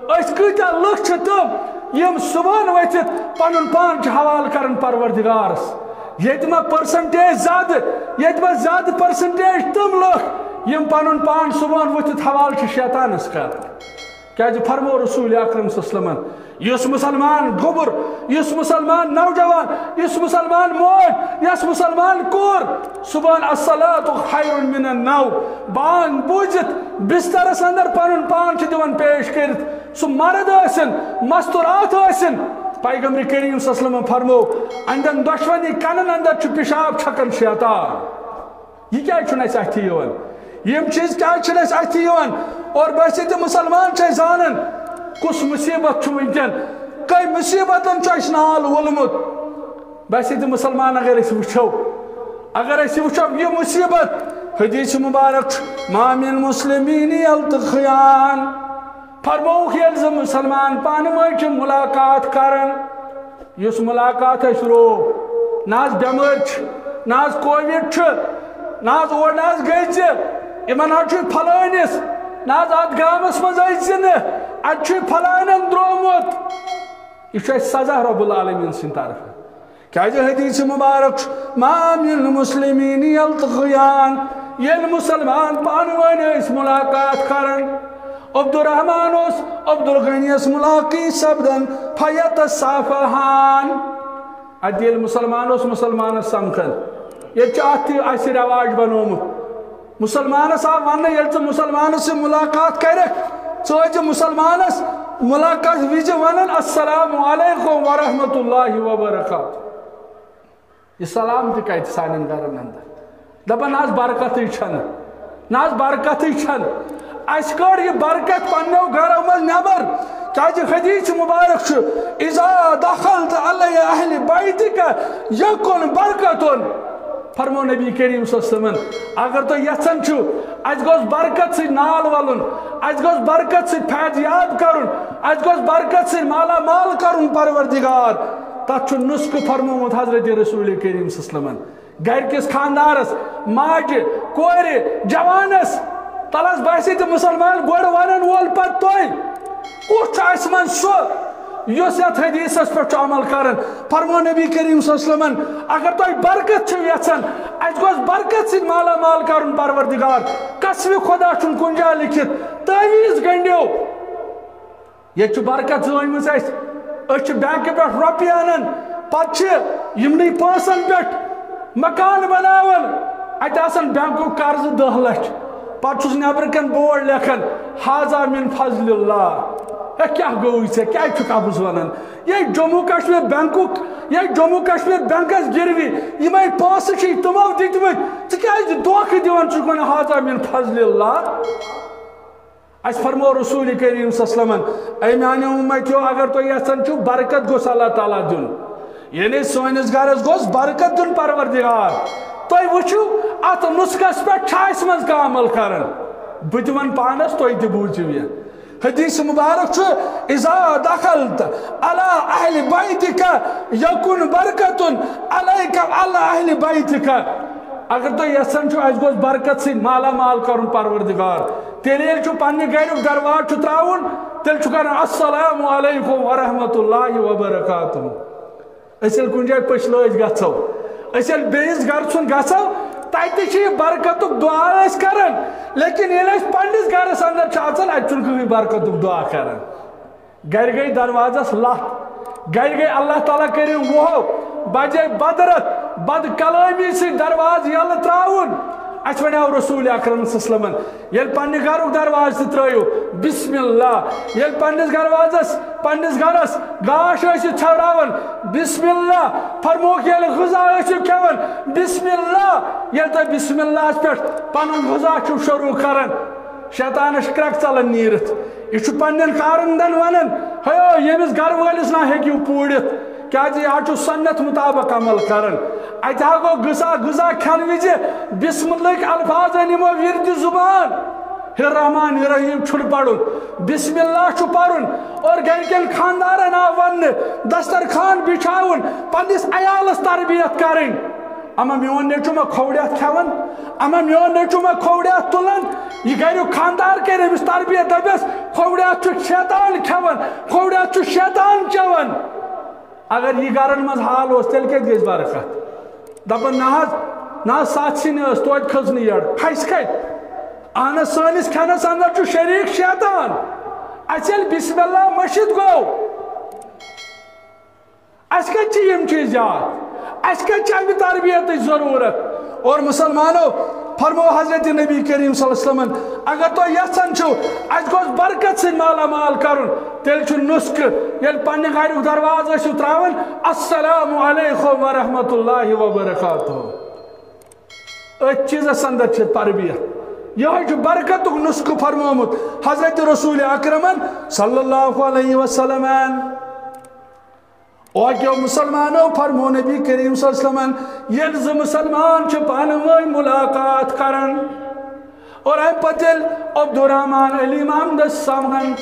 أسۍ کۭتیاہ لُکھ چھِ تِم، یِم صُبحن ؤتھِتھ پنُن پان چھِ حوالہٕ کران پروردگارس؟ ییٚتہِ ما percentage زیادٕ، ییٚتہِ ما زیادٕ percentage تِم لُکھ، یِم پنُن پان صُبحن ؤتھِتھ حوالہٕ چھِ شیطانس کران؟ کیازِ فرموو رسول اکرم صلی اللہ علیہ وسلمن، یُس مسلمان گوٚبُر، یُس مسلمان نوجوان، یُس مسلمان موج، یۄس مسلمان کوٗر صبحن الصلاۃ خیر من النوم، بانگ بوٗزِتھ بسترس اندر پنُن پان چھُ دِوان پیش کٔرِتھ، سُہ مرد ٲسِن، مستورات ٲسِن، پیغمبر کریم صلی اللہ علیہ وسلم فرموو، اندن دۄشوٕنی کنن اندر چھُ پِشاب چھکان شیطان۔ یہِ کیازِ چھُنہٕ اَسہِ اَتھِ یِوان؟ یِم چیٖز کیازِ چھِنہٕ اَسہِ اَتھِ یِوان؟ اور بحیثیت مسلمان چھِ أسۍ زانان، کُس مُصیٖبت چھُ وٕنکٮ۪ن، کٔمۍ مُصیٖبتن چھُ اَسہِ نال وولمُت۔ بحیثیت مسلمان اگر أسۍ وٕچھو، اگر أسۍ وٕچھو یہِ مُصیٖبت، حدیث مبارک چھُ، "ما من مسلمین یلتقیان"، فرمووُکھ، ییٚلہِ زٕ مسلمان پانہٕ ؤنۍ چھِ مُلاقات کران، یُس مُلاقات اَسہِ روو، نہ حظ بٮ۪مٲرۍ چھِ، نہ حظ کووِڈ چھُ، نہ حظ اور نہ حظ گٔے ژٕ، یِمن حظ چھُ پھلٲنِس، نہ حظ اَتھ گامَس منٛز ٲسۍ زِ نہٕ، اَتہِ چھُ پھلٲنٮ۪ن درٛومُت۔ یہِ چھُ اَسہِ سزا رب العالمین سٕنٛدِ طرفہٕ۔ کیازِ حدیث مبارک چھُ، "ما من المسلمین یلتقیان"، ییٚلہِ مسلمان پانہٕ ؤنۍ ٲسۍ مُلاقات کران، عبدالرحمان اوس عبدالغنیس مُلاقی سپدان، فیتصافحان۔ اتہِ ییٚلہِ مسلمان اوس مسلمانس سمکھان، ییٚتہِ چھُ اتھ تہِ اسہِ رواج بنومُت۔ مسلمانس آو وننہٕ، ییٚلہِ ژٕ مسلمانس سۭتۍ مُلاقات کرکھ، ژٕ ٲسۍ زِ مسلمانس مُلاقات وِزِ ونان، "السلام علیکم ورحمۃ اللہ وبرکاتہ۔" یہِ سلام تہِ کتہِ سانٮ۪ن گرن اندر؟ دپان، "نہ حظ برکتٕے چھنہٕ، نہ حظ برکتٕے چھنہٕ۔" اسہِ کٔڑ یہِ برکت پننیو گرو منٛز نٮ۪بر، کیازِ حدیث مبارک چھُ، "اذا دخلت علی اہل بیتک یکن برکتن"۔ فرمو نبی کریم صلی اللہ علیہ وسلمن، اگر تُہۍ یژھان چھِو اسہِ گوٚژھ برکت سۭتۍ نال ولُن، اسہِ گوٚژھ برکت سۭتۍ فیض یاب کرُن، اسہِ گوٚژھ برکت سۭتۍ مالا مال کرُن پروردگار، تتھ چھُ نسخہٕ فرمومُت حضرت رسول کریم صلی اللہ علیہ وسلمن۔ گرِ کِس خاندارس، ماجہِ، کورِ، جوانس، تلس باسہِ تہِ مسلمان گۄڈٕ ونن وول پتہٕ تُہۍ۔ کُس چھُ اسہِ منٛز سُہ یُس یتھ حدیثس پٮ۪ٹھ چھُ عمل کران؟ فرمو نبی کریم صلی اللہ علیہ وسلمن، اگر تۄہہِ برکت چھِو یژھان، اسہِ گوٚژھ برکت سۭتۍ مالا مال کرُن پروردگار۔ قسمِ خدا چھُنہٕ کُنہِ جایہِ لیکھِتھ، تعویذ گنڈِو۔ ییٚتہِ چھُ برکت زٲنمٕژ اَسہِ۔ أسۍ چھِ بینکہٕ پٮ۪ٹھ رۄپیہِ اَنان، پتہٕ چھِ یِمنٕے پونٛسن پٮ۪ٹھ مکان بناوان۔ اَتہِ آسان بینکُک قرضہٕ دَہ لَچھ۔ پتہٕ چھُس نٮ۪برٕ کَنۍ بورڈ لیکھان، "ہذا من فضل اللہ۔" ہے، کیٛاہ گوٚوُے ژےٚ؟ کیٛازِ چھُکھ اَپُز وَنان؟ یے جموں کشمیر بینکُک، یے جموں کشمیر بینکَس گِروی یِمَے پونٛسہٕ چھِ تِمو دِتمٕتۍ، ژٕ کیٛازِ دھوکہٕ دِوان چھُکھ وَنان، "ہذا من فضل اللہ"؟ اَسہِ فرموو رسول کریم صلی اللہ علیہ وسلمن، "اے میانیو اُمتیو، اگر تُہۍ یژھان چھِو برکت گوٚژھ اللہ تعالیٰ دیُن، یعنی سٲنِس گرس گوٚژھ برکت دیُن پروردگار، تُہۍ وٕچھِو، اَتھ نُسخَس پٮ۪ٹھ چھا اَسہِ منٛز کانٛہہ عمل کران؟ بہٕ تہِ وَنہٕ پانَس، تُہۍ تہِ بوٗزِو یہِ۔ حدیث مبارک چھُ، "اذا دخلت على اہل بیتک یکن برکت علیک وعلی اہل بیتک"۔ اگر تُہۍ یژھان چھِو اَسہِ گوٚژھ برکت سۭتۍ مالا مال کرُن پروردگار، تیٚلہِ ییٚلہِ چھُ پننہِ گریُک دروازٕ چھُ تراوُن، تیٚلہِ چھُ کران، "السلام علیکم ورحمۃ اللہ وبرکاتہ"۔ أسۍ ییٚلہِ کُنہِ جایہِ پٔژھۍ لٲج گژھو، أسۍ ییٚلہِ بیٚیِس گرٕ ژھُن گژھو، تَتہِ چھِ یہِ برکتُک دُعا أسۍ کران، لیکن ییٚلہِ أسۍ پننِس گرس اندر چھِ اژان، اَتہِ چھُنہٕ کٕہٕنۍ برکتُک دُعا کران۔ گرِ گٔے دروازس لتھ، گرِ گٔے اللہ تعالیٰ کٔرِو وُہو بجے بدرت، بد کلٲمی سۭتۍ دروازٕ یلہٕ تراوُن۔ اَسہِ وَنیٛاو رسول اکرم صلی اللہ علیہ وسلمن، ییٚلہِ پننہِ گرُک دروازٕ تہِ ترٲیِو، بسم اللہ۔ ییٚلہِ پننِس گروازس، پننِس گرس گاش ٲسِو ژھٮ۪وراوان، بسم اللہ۔ فرمووُکھ، ییٚلہِ غذا ٲسِو کھٮ۪وان، بسم اللہ۔ ییٚلہِ تُہۍ بسم اللہس پٮ۪ٹھ پنُن غذا چھِو شروع کران، شیطانس چھِ کرٛٮ۪کھ ژلان نیٖرِتھ۔ یہِ چھُ پننٮ۪ن کارندن ونان، ہیو، ییٚمِس گرٕ وٲلِس نہ ہیٚکِو پوٗرِتھ، کیازِ یہِ حظ چھُ سنت مطابق عمل کران۔ اتہِ ہا گوٚو غذا، غذا کھٮ۪نہٕ وِزِ بسم اللہٕکۍ الفاظ أنۍ یِمو وِردِ زُبان، ہے رحمان ہے رحیم چھُنہٕ پرُن، بسم اللہ چھُ پرُن۔ اور گرِکٮ۪ن خاندارن آو وننہٕ، دسترخوان بِچھاوُن، پننِس عیالس تربیت کرٕنۍ۔ اما میون نیٚچو ما کھووڑیاتھ کھٮ۪وان؟ اما میون نیٚچو ما کھووڑیاتھ تُلان؟ یہِ گریُک خاندار کرِ أمِس تربیت، دپٮ۪س، کھووڑیاتھ چھُ شیطان کھٮ۪وان، کھووڑیاتھ چھُ شیطان چٮ۪وان۔ اگر یہِ گرن منٛز حال اوس، تیٚلہِ کتہِ گژھِ برکت؟ دپان، نہ حظ، نہ حظ، ستھ سِنۍ ٲس، توتہِ کھٔژ نہٕ یٔڑ۔ کھسہِ کتہِ؟ اہن حظ، سٲنِس کھٮ۪نس اندر چھُ شریک شیطان۔ اسہِ ییٚلہِ بسم اللہ مٔشِتھ گوٚو، اسہِ کتہِ چھِ یِم چیٖز یاد؟ اسہِ کتہِ چھِ امہِ تربیتٕچ ضروٗرت؟ اور مسلمانو، فرمو حضرت نبی کریم صلی اللہ علیہ وسلمن، اگر تُہۍ یژھان چھِو اسہِ گوٚژھ برکت سۭتۍ مالا مال کرُن، تیٚلہِ چھُ نُسخہٕ، ییٚلہِ پننہِ گریُک دروازٕ ٲسِو تراوان، السلام علیکم ورحمۃ اللہ وبرکاتہ۔ أتھۍ چیٖزس اندر چھِ تربیت۔ یِہوٚے چھُ برکتُک نُسخہٕ فرمومُت حضرت رسول اکرمن صلی اللہ علیہ وسلمن۔ او کیو مسلمانو، فرمو نبی کریم صلی اللہ علیہ وسلمن، ییٚلہِ زٕ مسلمان چھِ پانہٕ وٲنۍ ملاقات کران اور امہِ پتہٕ ییٚلہِ عبدالرحمان علی محمدس سمکھن،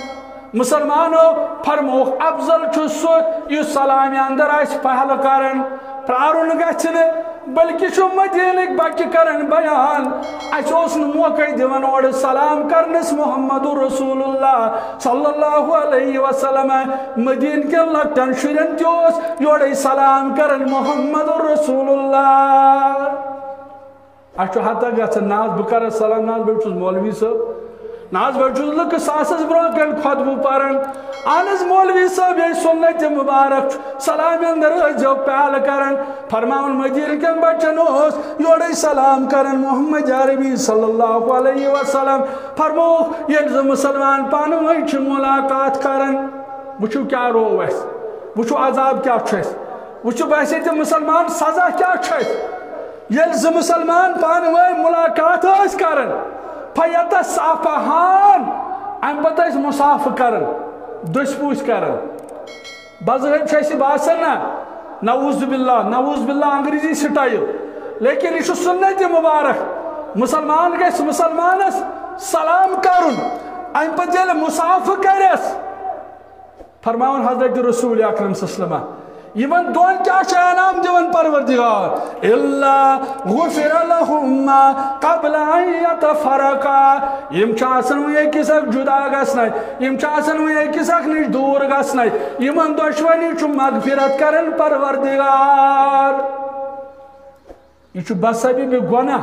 مسلمانو، فرمووُکھ، افضل چھُ سُہ یُس سلامہِ اندر آسہِ پہلہٕ کران، پرارُن گژھِ نہٕ، بلکہ چھُ مدینٕکۍ بچہِ کران بیان، اسہِ اوس نہٕ موقعے دِوان اورٕ سلام کرنس محمد رسول اللہ صلی اللہ علیہ وسلم۔ مدینہ کٮ۪ن لۄکٹٮ۪ن شُرٮ۪ن تہِ اوس یورے سلام کران محمد رسول اللہ۔ اسہِ چھُ ہتا گژھان، نہ حظ بہٕ کرٕ سلام، نہ حظ بہٕ چھُس مولوی صٲب، نہ حظ بہٕ چھُس لُکہٕ ساسس برونٛہہ کَنہِ خطبہٕ پران۔ اہن حظ مولوی صٲب، یہِ سُنت مبارک چھُ، سلام اندر ٲسۍزیو پیالہٕ کران۔ فرماوان مدینہ کٮ۪ن بچن اوس یورے سلام کران محمد عربی صلی اللہ علیہ وسلم۔ فرمووُکھ، ییٚلہِ زٕ مسلمان پانہٕ ؤنۍ چھِ ملاقات کران، وٕچھِو کیٛاہ روو اَسہِ، وٕچھِو عذاب کیٛاہ چھُ اَسہِ، وٕچھِو باسے تہِ مسلمان سزا کیٛاہ چھُ اَسہِ۔ ییٚلہِ زٕ مسلمان پانہٕ ؤنۍ ملاقات ٲسۍ کران، فیتصافحان، اَمہِ پتہٕ ٲسۍ مصافحہ کران، دٔسۍ پوٗسۍ کران۔ بظٲہر چھُ اَسہِ باسان نہ، نعوذ باللہ، نعوذ باللہ انگریزی سٹائل، لیکن یہِ چھُ سنت مبارک۔ مسلمان گژھِ مسلمانس سلام کرُن، اَمہِ پتہٕ ییٚلہِ مصافحہ کرٮ۪س، فرماوان حضرت رسول اکرم صلی اللہ علیہ وسلم، یِمن دۄن کیٛاہ چھُ انعام دِوان پروردگار؟ الا غفر لہما قبل ان یتفرقا۔ یِم چھِ آسان وۄنۍ أکِس اکھ جدا گژھنَے، یِم چھِ آسان وۄنۍ أکِس اکھ نِش دوٗر گژھنَے، یِمن دۄشوٕنی چھُ مغفرت کران پروردگار۔ یہِ چھُ بسبب گۄناہ،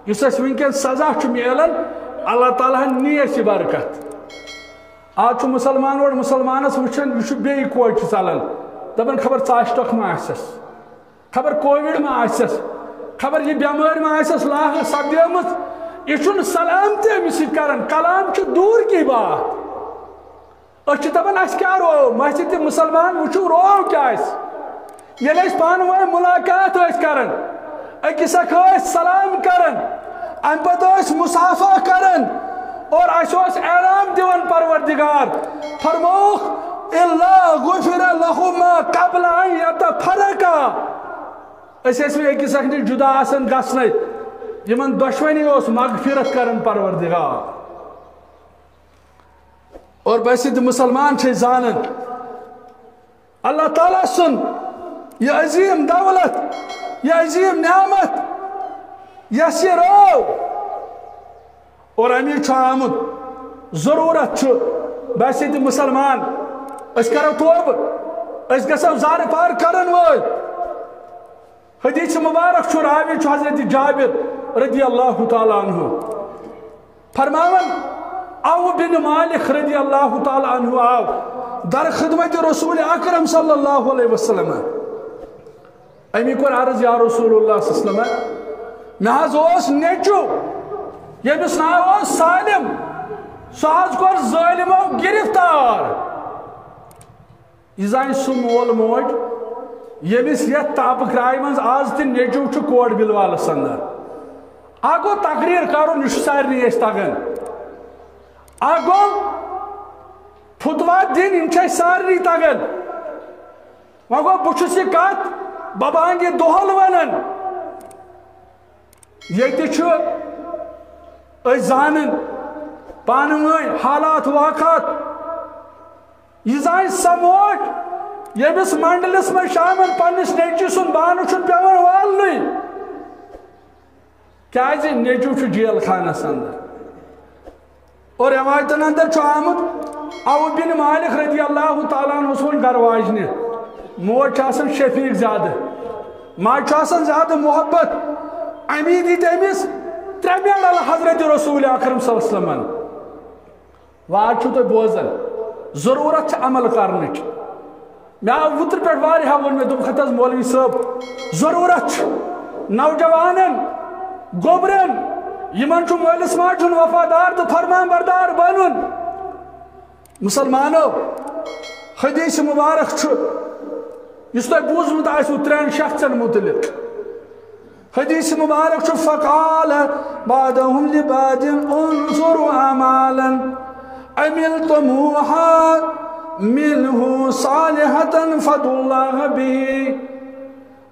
یُس اَسہِ وٕنکیٚن سزا چھُ میلان، اللہ تعالیٰ ہن نی اَسہِ یہِ برکت۔ آز چھُ مسلمان اورٕ مسلمانس وٕچھان، یہِ چھُ بیٚیہِ کوچہِ ژلان، دپان خبر ژاسہِ ٹۄکھ ما آسٮ۪س، خبر کووِڈ ما آسٮ۪س، خبر یہِ بٮ۪مٲرۍ ما آسٮ۪س لاحق سپدیمٕژ۔ یہِ چھُنہٕ سلام تہِ أمِس سۭتۍ کران، کلام چھُ دوٗر کی بات۔ أسۍ چھِ دَپان، اَسہِ کیٛاہ روو؟ مسجد تہِ مُسلمان وٕچھِو، روو کیٛاہ اَسہِ؟ ییٚلہِ أسۍ پانہٕ ؤنۍ مُلاقات ٲسۍ کران، أکِس اکھ ٲسۍ سلام کران، اَمہِ پتہٕ ٲسۍ مُصافحہ کران، اور اَسہِ اوس اعلان دِوان پروردگار، فرمووُکھ، "الا غفر لہما قبل ان یتفرقا۔" أسۍ ٲسۍ وۄنۍ أکِس اکھ نِش جُدا آسان گژھنَے۔ یِمن دۄشوٕنی اوس مغفرت کران پروردگار۔ اور بس یہِ تہِ مسلمان چھِ زانان، اللہ تعالیٰ سُنٛد یہِ عظیٖم دولت، یہِ عظیٖم نعمت، یۄس یہِ رٲو، اور اَمی چھُ آمُت۔ ضروٗرت چھُ، بس یہِ تہِ مسلمان، أسۍ کرو توبہٕ، أسۍ گژھو زارٕ پار کرن وٲلۍ۔ حدیث مبارک چھُ، راوی چھُ حضرت جابر رضی اللہ تعالیٰ عنہ فرماوان، عوف بن مالک رضی اللہ تعالیٰ عنہ آو در خدمت رسول اکرم صلی اللہ علیہ وسلم۔ أمی کوٚر عرض، یا رسول اللہ صلی اللہ علیہ وسلم، مےٚ حظ اوس نیٚچو، ییٚمِس ناو اوس سالم، سُہ حظ کوٚر ظٲلمو گرفتار۔ یہِ زانہِ سُہ مول موج، ییٚمِس یَتھ تاپہٕ کرٛایہِ منٛز آز تہِ نیٚچو چھُ کورٹ بلوالَس اندر۔ اَکھ گوٚو تقریر کرُن، یہِ چھُ سارنٕے اَسہِ تگان۔ اَکھ گوٚو فتوا دِنۍ، یِم چھِ اَسہِ سارنٕے تگان۔ وۄنۍ گوٚو، بہٕ چھُس یہِ کتھ ببانگِ دۄہل ونان۔ ییٚتہِ چھُ أسۍ زانان پانہٕ ؤنۍ حالات واقعات۔ یہِ زانہِ سۄ موج، ییٚمِس منڈلس منٛز شامن پننِس نیٚچوِ سُنٛد بانہٕ چھُنہٕ پٮ۪وان والنُے، کیازِ نیٚچو چھُ جیل خانس اندر۔ اور روایتن اندر چھُ آمُت، عوف بن مالک رضی اللہ تعالیٰ عنہ اوس وۄنۍ گرٕ واجنہِ۔ موج چھِ آسان شفیق زیادٕ، ماجہِ چھُ آسان زیادٕ محبت۔ امی دِتۍ أمِس ترٛےٚ میڈل حضرت رسول اکرم صلی اللہ علیہ وسلمن۔ وۄنۍ آز چھُو تُہۍ بوزان، ضروٗرت چھِ عمل کرنٕچ۔ مےٚ آو وُترِ پٮ۪ٹھ واریاہ ووٚن مےٚ، دوٚپُکھ، ہتہٕ حظ مولوی صٲب، ضروٗرت چھِ نوجوانن، گوٚبرٮ۪ن، یِمن چھُ مٲلِس ماجہِ ہُنٛد وفادار تہٕ فرمان بردار بنُن۔ مسلمانو، حدیث مبارک چھُ، یُس تۄہہِ بوٗزمُت آسِوٕ ترٛٮ۪ن شخصن مُتعلق۔ حدیث مبارک چھُ، فقال بعضهم لبعض انظروا اعمالا عملتموها منه صالحة فادعوا الله به۔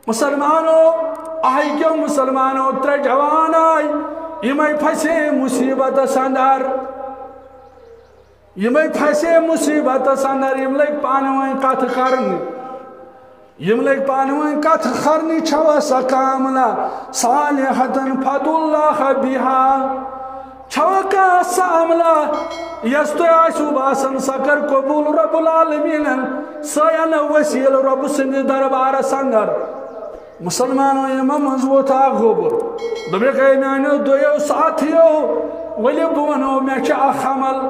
مسلمانو، آیہِ کیو مسلمانو، ترٛےٚ جوان آیہِ، یِمے پھسے مصیبتس اندر۔ یِمے پھسے مصیبتس اندر، یِم لٔگۍ پانہٕ ؤنۍ کتھٕ کرنہِ۔ یِم لٔگۍ پانہٕ ؤنۍ کتھٕ کرنہِ، چھوا سۄ کانٛہہ عملہ صالحة فادعوا الله بها؟ چھوا کانٛہہ سۄ عملہ یۄس تۄہہِ آسِوٕ باسان سۄ کر قبول رب العالمینن، سۄ انو وسیلہٕ رب سٕنٛدِ دربارس اندر؟ مسلمانو، یِمو منٛز ووت اکھ گوٚبُر۔ دوٚپُکھ، اے میانیو دویو ساتھیو، ؤلِو بہٕ ونو، مےٚ چھُ اکھ عمل،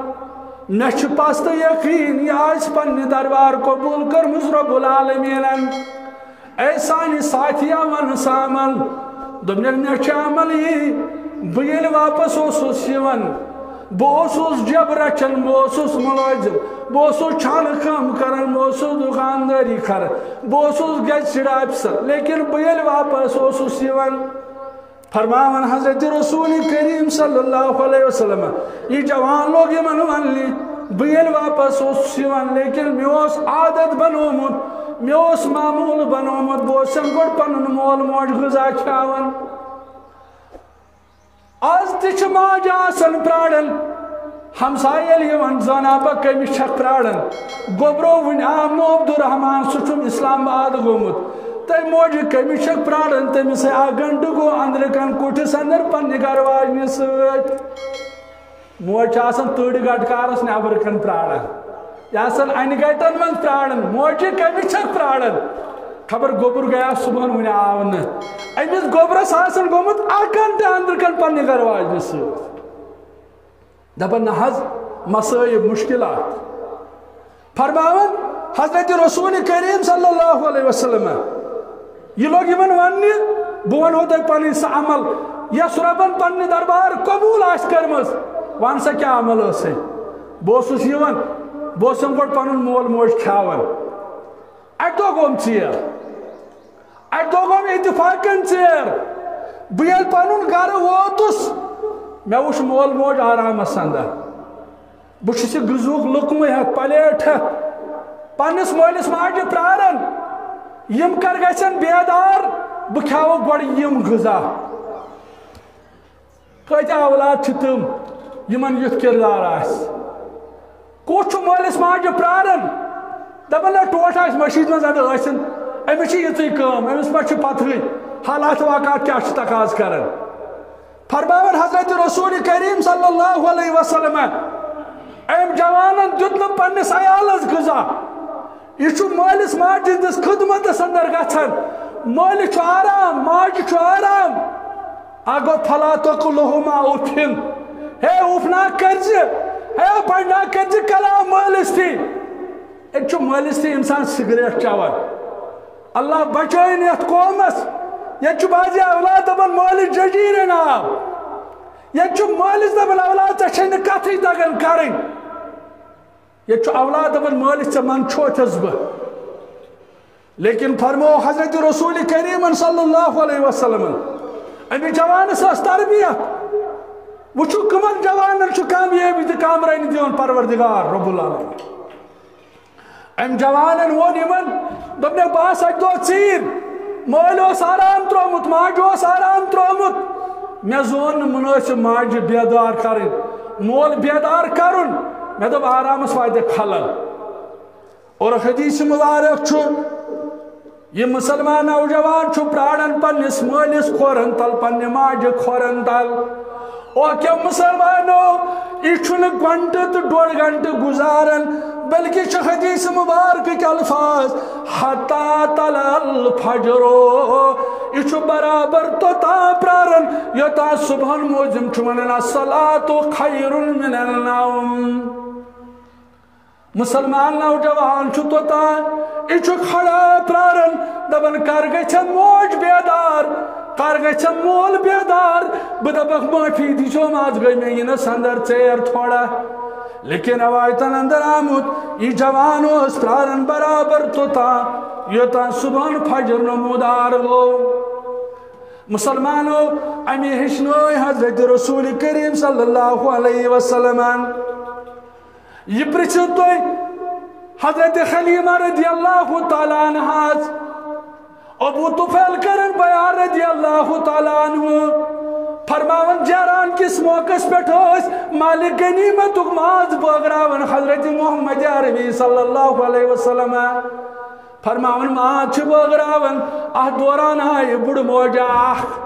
مےٚ چھُ پستہٕ یقین، یہِ آسہِ پننہِ دربار قبول کٔرمٕژ رب العالمینن۔ اے سانہِ ساتھیا، ون سا عمل۔ دوٚپنکھ، مےٚ چھُ عمل یی، بہٕ ییٚلہِ واپس اوسُس یِوان، بہٕ اوسُس جب رچھان، بہٕ اوسُس مُلٲزِم، بہٕ اوسُس چھانہٕ کٲم کران، بہٕ اوسُس دُکاندٲری کران، بہٕ اوسُس گیزٹڈ آفیسر، لیکن بہٕ ییٚلہِ واپس اوسُس یِوان، فرماوان حضرت رسول کریم صلی اللہ علیہ وسلم، یہِ جوان لوگ یِمن وننہِ، بہٕ ییٚلہِ واپس اوسُس یِوان، لیکن مےٚ اوس عادت بنومُت، مےٚ اوس معموٗل بنومُت، بہٕ اوسَن گۄڈٕ پنُن مول موج غذا کھیاوان۔ آز تہِ چھِ ماجہِ آسان پراران، ہمسایہِ ییٚلہِ یِوان، زانان بہٕ کٔمِس چھکھ پراران۔ گوٚبرو وٕنہِ آو نہٕ عبدالرحمان، سُہ چھُم اسلام آباد گوٚمُت۔ تہٕ موجہِ کٔمِس چھکھ پراران، تٔمِس ہے اکھ گنٹہٕ گوٚو أنٛدرٕ کَن کُٹھِس اندر پننہِ گرٕ واجنہِ سۭتۍ۔ موج چھِ آسان تٔڑۍ گٹہٕ کارس نٮ۪برٕ کَن پراران۔ یہِ آسان انہِ گٹن منٛز پراران، موجہِ کٔمِس چھکھ پراران؟ خبر گوٚبُر گٔیا صبحن، وُنہِ آو نہٕ۔ أمِس گوٚبرس آسان گوٚمُت اکھ گنٹہٕ أنٛدرٕ کَن پننہِ گرٕ واجنہِ سۭتۍ۔ دپان، نہ حظ، مصائب، مشکلات۔ فرماوان حضرت رسول کریم صلی اللہ علیہ وسلم، یہِ لوگ یِمن وننہِ، بہٕ ونہو تۄہہِ پنٕنۍ سۄ عمل، یۄس رۄبن پننہِ دربار قبول آسہِ کٔرمٕژ۔ ون سا، کیٛاہ عمل ٲسٕے؟ بہٕ اوسُس یِوان، بہٕ اوسُم گۄڈٕ پنُن مول موج کھیاوان۔ اکہِ دۄہ گوٚم ژیر، اکہِ دۄہ گوٚم اتفاقن ژیر۔ بہٕ ییٚلہِ پنُن گرٕ ووتُس، مےٚ وُچھ مول موج آرامس اندر۔ بہٕ چھُس یہِ غذہُک لُقمہٕ ہٮ۪تھ، پلیٹ ہٮ۪تھ، پننِس مٲلِس ماجہِ پراران۔ یِم کر گژھن بیدار؟ بہٕ کھیاوٕ گۄڈٕ یِم غذا۔ کۭتیٛاہ اولاد چھِ تِم یِمن یُتھ کردار آسہِ؟ کُس چھُ مٲلِس ماجہِ پراران؟ دپان، نہ، ٹوٹھ آسہِ مٔشیٖد منٛز اَدٕ ٲسِن، أمِس چھِ یِژٕے کٲم، أمِس ما چھِ پتہٕے حالات واقعات کیٛاہ چھِ تقاضہٕ کران؟ فرماوان حضرت رسول کریم صلی اللہ علیہ وسلم، أمۍ جوانن دیُت نہٕ پننِس عیالس غذا۔ یہِ چھُ مٲلِس ماجہِ ہٕنٛدِس خدمتس اندر گژھان۔ مٲلِس چھُ آرام، ماجہِ چھُ آرام۔ اگو فلا تقلہما افن۔ ہے، اف نہ کٔرزِ، ہے، بڑ نہ کٔرزِ کلام مٲلِس تھی۔ أکۍ چھُ مٲلِس تھی انسان سگریٹ چٮ۪وان۔ اللہ بچٲیِن یتھ قومس۔ ییٚتہِ چھُ بعضی اولاد دپان مٲلِس ججیٖرن آو۔ ییٚتہِ چھُ مٲلِس دپان اولاد ژےٚ چھے نہٕ کتھٕے تگان کرٕنۍ۔ ییٚتہِ چھُ اولاد دپان مٲلِس ژےٚ من چھوتھس بہٕ۔ لیکن فرمو حضرت رسول کریمن صلی اللہ علیہ وسلمن، أمِس جوانس ٲس تربیت۔ وٕچھِو کٕمن جوانن چھُ کامیٲبی تہٕ کامرٲنی دِوان پروردگار رب العالمین۔ أمۍ جوانن ووٚن یِمن، دوٚپنکھ، بہٕ آس اَکہِ دۄہ ژیٖرۍ، مٲلۍ اوس آرام ترٛوومُت، ماجہِ اوس آرام ترٛوومُت، مےٚ زون نہٕ مُنٲسِب ماجہِ بیدار کرٕنۍ، مول بیدار کرُن، مےٚ دوٚپ آرامس واتہِ خلل۔ اور حدیث مبارک چھُ، یہِ مسلمان نوجوان چھُ پراران پننِس مٲلِس کھورن تل، پننہِ ماجہِ کھورن تل۔ او کیا مسلمانو، یہِ چھُنہٕ گھنٹہٕ تہٕ ڈوٚڈ گھنٹہٕ گُزاران، بلکہِ چھِ حدیث مبارکٕکۍ الفاظ، "حتی طلع الفجر"، یہِ چھُ برابر توٚتام پراران یوٚتام صبحن مؤذن چھُ ونان، "الصلاۃ خیر من النوم"۔ مسلمان نوجوان چھُ توٚتام، یہِ چھُ کھڑا پراران، دپان، کر گژھِ موج بیدار، کر گژھِ مول بیدار۔ بہٕ دپکھ، معافی دیٖزیو، از گٔے مےٚ یِنس اندر ژیر تھوڑا۔ لیکن روایتن اندر آمُت، یہِ جوان اوس پراران برابر توٚتام، یوٚتام صبحن فجر نمودار گوٚو۔ مسلمانو، امی ہیٚچھنٲے حضرت رسول کریم صلی اللہ علیہ وسلمن۔ یہِ پرژھِو تُہۍ حضرت حلیمہ رضی اللہ تعالیٰ عنہاس۔ ابو طفیل کرن بیان رضی اللہ تعالیٰ عنہ، فرماوان، جیران کِس موقعس پٮ۪ٹھ ٲسۍ مالِ غنیمتُک ماز بٲگراوان حضرت محمد عربی صلی اللہ علیہ وسلم۔ فرماوان، ماز چھِ بٲگراوان۔ اتھ دوران آیہِ بُڑٕ موج اکھ۔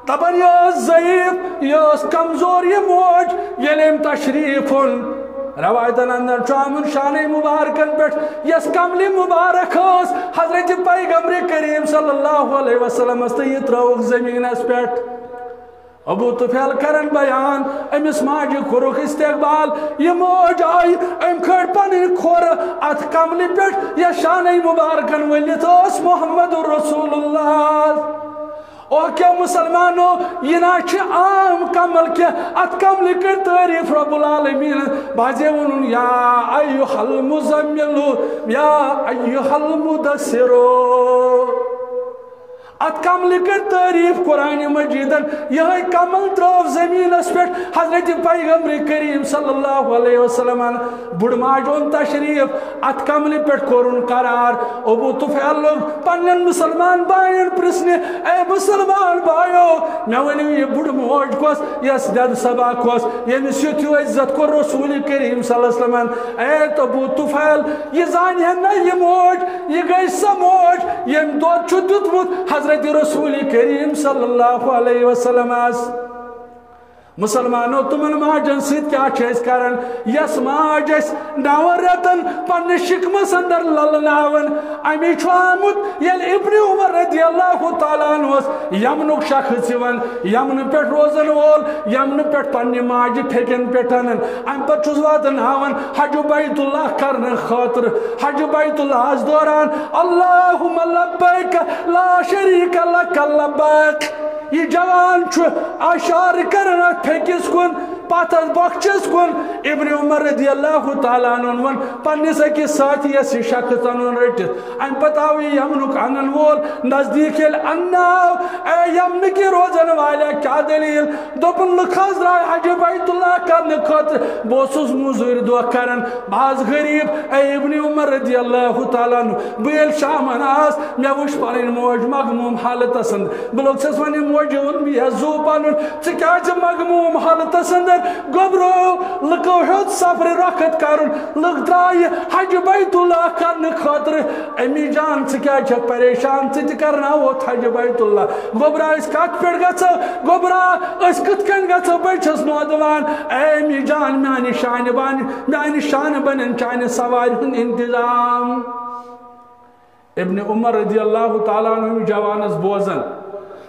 دپان، یہِ ٲس ضعیف، یہِ ٲس کمزور یہِ موج۔ ییٚلہِ أمۍ تشریف اوٚن، روایتن اندر چھُ آمُت شانہ مبارکن پٮ۪ٹھ، یۄس کملہِ مبارک ٲس حضرت پیغمبر کریم صلی اللہ علیہ وسلمس، تہٕ یہِ ترٲوٕکھ زمینس پٮ۪ٹھ۔ ابو طفیل کرن بیان، أمِس ماجہِ کوٚرُکھ استقبال۔ یہِ موج آیہِ، أمۍ کھٲج پنٕنۍ کھۄر اتھ کملہِ پٮ۪ٹھ، یۄس شانہ مبارکن ؤلِتھ ٲس محمد رسول اللہ۔ او کیا مسلمانو، یہِ نہ چھِ عام کمل کینٛہہ، اتھ کملہِ کٔر تعریف رب العالمین۔ بازے ووٚنُن، یا ایھا المزمل، یا ایھا المدثر۔ اتھ کملہِ کٔر تعریف قرآن مجیدن۔ یہے کمل ترٲو زمینس پٮ۪ٹھ حضرت پیغمبر کریم صلی اللہ علیہ وسلمن۔ بُڑٕ ماجہِ اوٚن تشریف، اتھ کملہِ پٮ۪ٹھ کوٚرُن قرار۔ ابو طفیل لوٚگ پننٮ۪ن مسلمان باین پرژھنہِ، اے مسلمان بایو، مےٚ ؤنِو، یہِ بُڑٕ موج کۄس، یۄس دٮ۪دٕ سبا کۄس، ییٚمِس یُتھ ہیوٗ عزت کوٚر رسول کریم صلی اللہ علیہ وسلمن؟ اے ابو طفیل، یہِ زانہِ ہن نہ یہِ موج، یہِ گٔے سۄ موج، ییٚمۍ دۄد چھُ دیُتمُت حضرت رسول کریم صلی اللہ علیہ وسلمس۔ مسلمانو، تِمن ماجن سۭتۍ کیٛاہ چھِ أسۍ کران؟ یۄس ماج اَسہِ نَوَن رٮ۪تن پننِس شِکمس اندر للناوان، اَمی چھُ آمُت، ییٚلہِ ابن عمر رضی اللہ تعالیٰ عنہس یمنُک شخص یِوان، یمنہٕ پٮ۪ٹھ روزن وول، یمنہٕ پٮ۪ٹھ پننہِ ماجہِ پھیٚکٮ۪ن پٮ۪ٹھ انان، امہِ پتہٕ چھُس واتناوان حج بیت اللہ کرنہٕ خٲطرٕ۔ حج بیت اللہس دوران، اللہم لبیک لا شریک لک لبیک۔ یہِ جوان چھُ اشارٕ کران اتھ پھیٚکِس کُن، پتھ ٲس بۄکچس کُن۔ ابن عمر رضی اللہ تعالیٰ عنہ ووٚن پننِس أکِس ساتھیَس، یہِ شخص اَنُن رٔٹِتھ۔ اَمہِ پتہٕ آو یہِ یمنُک انن وول۔ نزدیٖک ییٚلہِ اننہٕ آو، اے یمنہٕ کہِ روزن والیا، کیٛاہ دٔلیٖل؟ دوٚپُن، لُکھ حظ درٛاے حج بیت اللہ کرنہٕ خٲطرٕ۔ بہٕ اوسُس مٔزوٗرۍ دۄہ کران، بہٕ حظ غریٖب۔ اے ابن عمر رضی اللہ تعالیٰ عنہ، بہٕ ییٚلہِ شامن آس، مےٚ وٕچھ پنٕنۍ موج مغموم حالتس اندر۔ بہٕ لوٚگسَس وَننہِ، موجہِ ووٚن مےٚ، یہِ حظ زُو پَنُن، ژٕ کیٛازِ مغموم حالتس اندر؟ گوٚبرو، لُکو ہیوٚت سفرِ رۄخت کرُن، لُکھ درٛایہِ حج بیت اللہ کرنہٕ خٲطرٕ۔ امی جان، ژٕ کیٛازِ چھَکھ پریشان؟ ژٕ تہِ کرناوتھ حج بیت اللہ۔ گوٚبرا، أسۍ کتھ پٮ۪ٹھ گژھو؟ گوٚبرا، أسۍ کِتھ کٔنۍ گژھو؟ بٔچھس نودوان۔ اے امی جان، میانہِ شانہِ بانہِ، میانہِ شانہٕ بنن چانہِ سوارِ ہُنٛد انتظام۔ ابن عمر رضی اللہ تعالیٰ عنہ یہِ جوانس بوزان،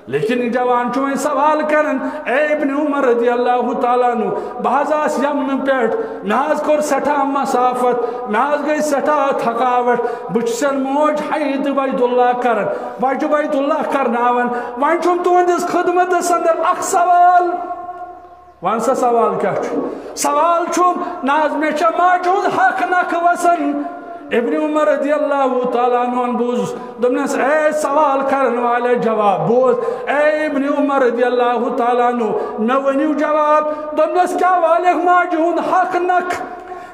لیکن یہِ جوان چھُ وۄنۍ سوال کران، اے ابن عمر رضی اللہ تعالیٰ عنہ، بہٕ حظ آس یمنہٕ پٮ۪ٹھ، مےٚ حظ کوٚر سٮ۪ٹھاہ مسافت، مےٚ حظ گٔے سٮ۪ٹھاہ تھکاوٹ، بہٕ چھُسن موج حج بیت اللہ کران، حج بیت اللہ کرناوان، وۄنۍ چھُم تُہنٛدِس خدمتس اندر اکھ سوال۔ وَن سا، سوال کیٛاہ چھُ؟ سوال چھُ، نہ حظ، مےٚ چھےٚ ماجہِ ہُنٛد حق نکھٕ وَسان۔ ابن عمر رضی اللہ تعالیٰ عنہ بوٗز، دوٚپنَس، اے سوال کرن والے، جواب بوز۔ اے ابن عمر رضی اللہ تعالیٰ عنہ، مےٚ ؤنِو جواب۔ دوٚپنَس، کیٛاہ والٮ۪کھ ماجہِ ہُنٛد حق نکھٕ؟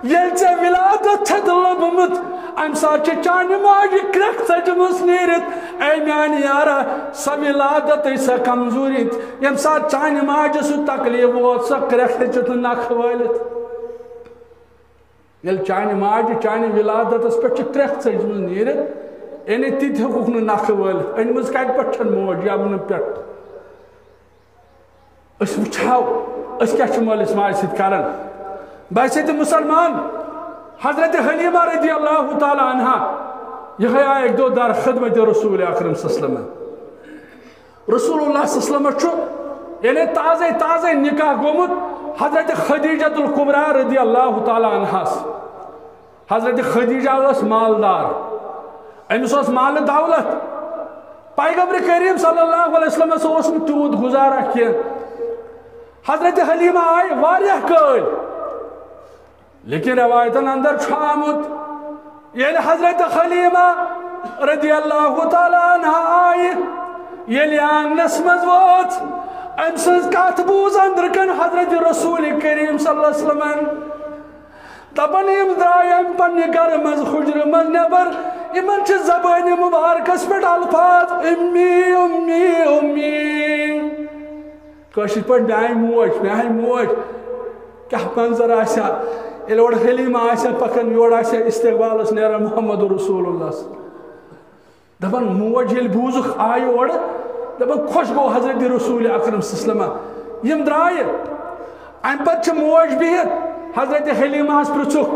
ییٚلہِ ژےٚ ولادت چھَتھ لٔبمٕژ، اَمہِ ساتہٕ چھِ چانہِ ماجہِ کرٛٮ۪کھ ژٔجمٕژ نیٖرِتھ۔ اے میٛانہِ یارا، سۄ ولادتٕچ سۄ کمزوٗری، ییٚمہِ ساتہٕ چانہِ ماجہِ سُہ تکلیف ووت، سۄ کرٛٮ۪کھ ہیٚچِتھ نہٕ نکھٕ وٲلِتھ۔ ییٚلہِ چانہِ ماجہِ چانہِ ولادتس پٮ۪ٹھ چھِ کرٛٮ۪کھ ژٔجمٕژ نیٖرِتھ، یعنی تہِ تہِ ہیوٚکُکھ نہٕ نکھٕ وٲلِتھ۔ أنمٕژ کتہِ پٮ۪ٹھ چھَن موج یمنہٕ پٮ۪ٹھ؟ أسۍ وٕچھو، أسۍ کیٛاہ چھِ مٲلِس ماجہِ سۭتۍ کران۔ بحیثیت مسلمان، حضرت حلیمہ رضی اللہ تعالیٰ عنہا، یِہوٚے آیہِ اَکہِ دۄہ در خدمت رسول اکرم صلی اللہ علیہ وسلم۔ رسول اللہ صلی اللہ علیہ وسلم چھُ، یعنی تازے تازے نکاح گوٚمُت حضرت خدیجہ الکبریٰ رضی اللہ تعالیٰ عنہس۔ حضرت خدیجہ ٲس مالدار، أمِس اوس مال دولت۔ پیغمبر کریم صلی اللہ علیہ وسلمس اوس نہٕ تیوٗت گُزارا کینٛہہ۔ حضرت حلیمہ آیہِ واریاہ کٲلۍ، لیکن روایتن اندر چھُ آمُت، ییٚلہِ حضرت حلیمہ رضی اللہ تعالیٰ عنہا آیہِ، ییٚلہِ آنگنس منٛز وٲژ، أمۍ سٕنٛز کتھ بوٗز أنٛدرٕ کَنۍ حضرت رسول کریم صلی اللہ علیہ وسلمن۔ دپان، یِم درٛاے أمۍ پننہِ گرٕ منٛز، حجرٕ منٛز نٮ۪بر، یِمن چھِ زبٲنہِ مبارکس پٮ۪ٹھ الفاظ، امی، امی، امی۔ کٲشِر پٲٹھۍ، میٛانہِ موج، میٛانہِ موج۔ کیٛاہ منظر آسہِ ہا، ییٚلہِ اورٕ حلیمہ آسہِ ہا پکان، یورٕ آسہِ ہا استقبالس نیران محمد رسول اللہ۔ دپان، موج ییٚلہِ بوٗزُکھ، آیہِ اورٕ، دپان، خۄش گوٚو حضرت رسول اکرم صلی اللہ علیہ وسلم۔ یِم درٛایہِ۔ امہِ پتہٕ چھِ موج بِہِتھ، حضرت حلیمہس پرٛژھُکھ،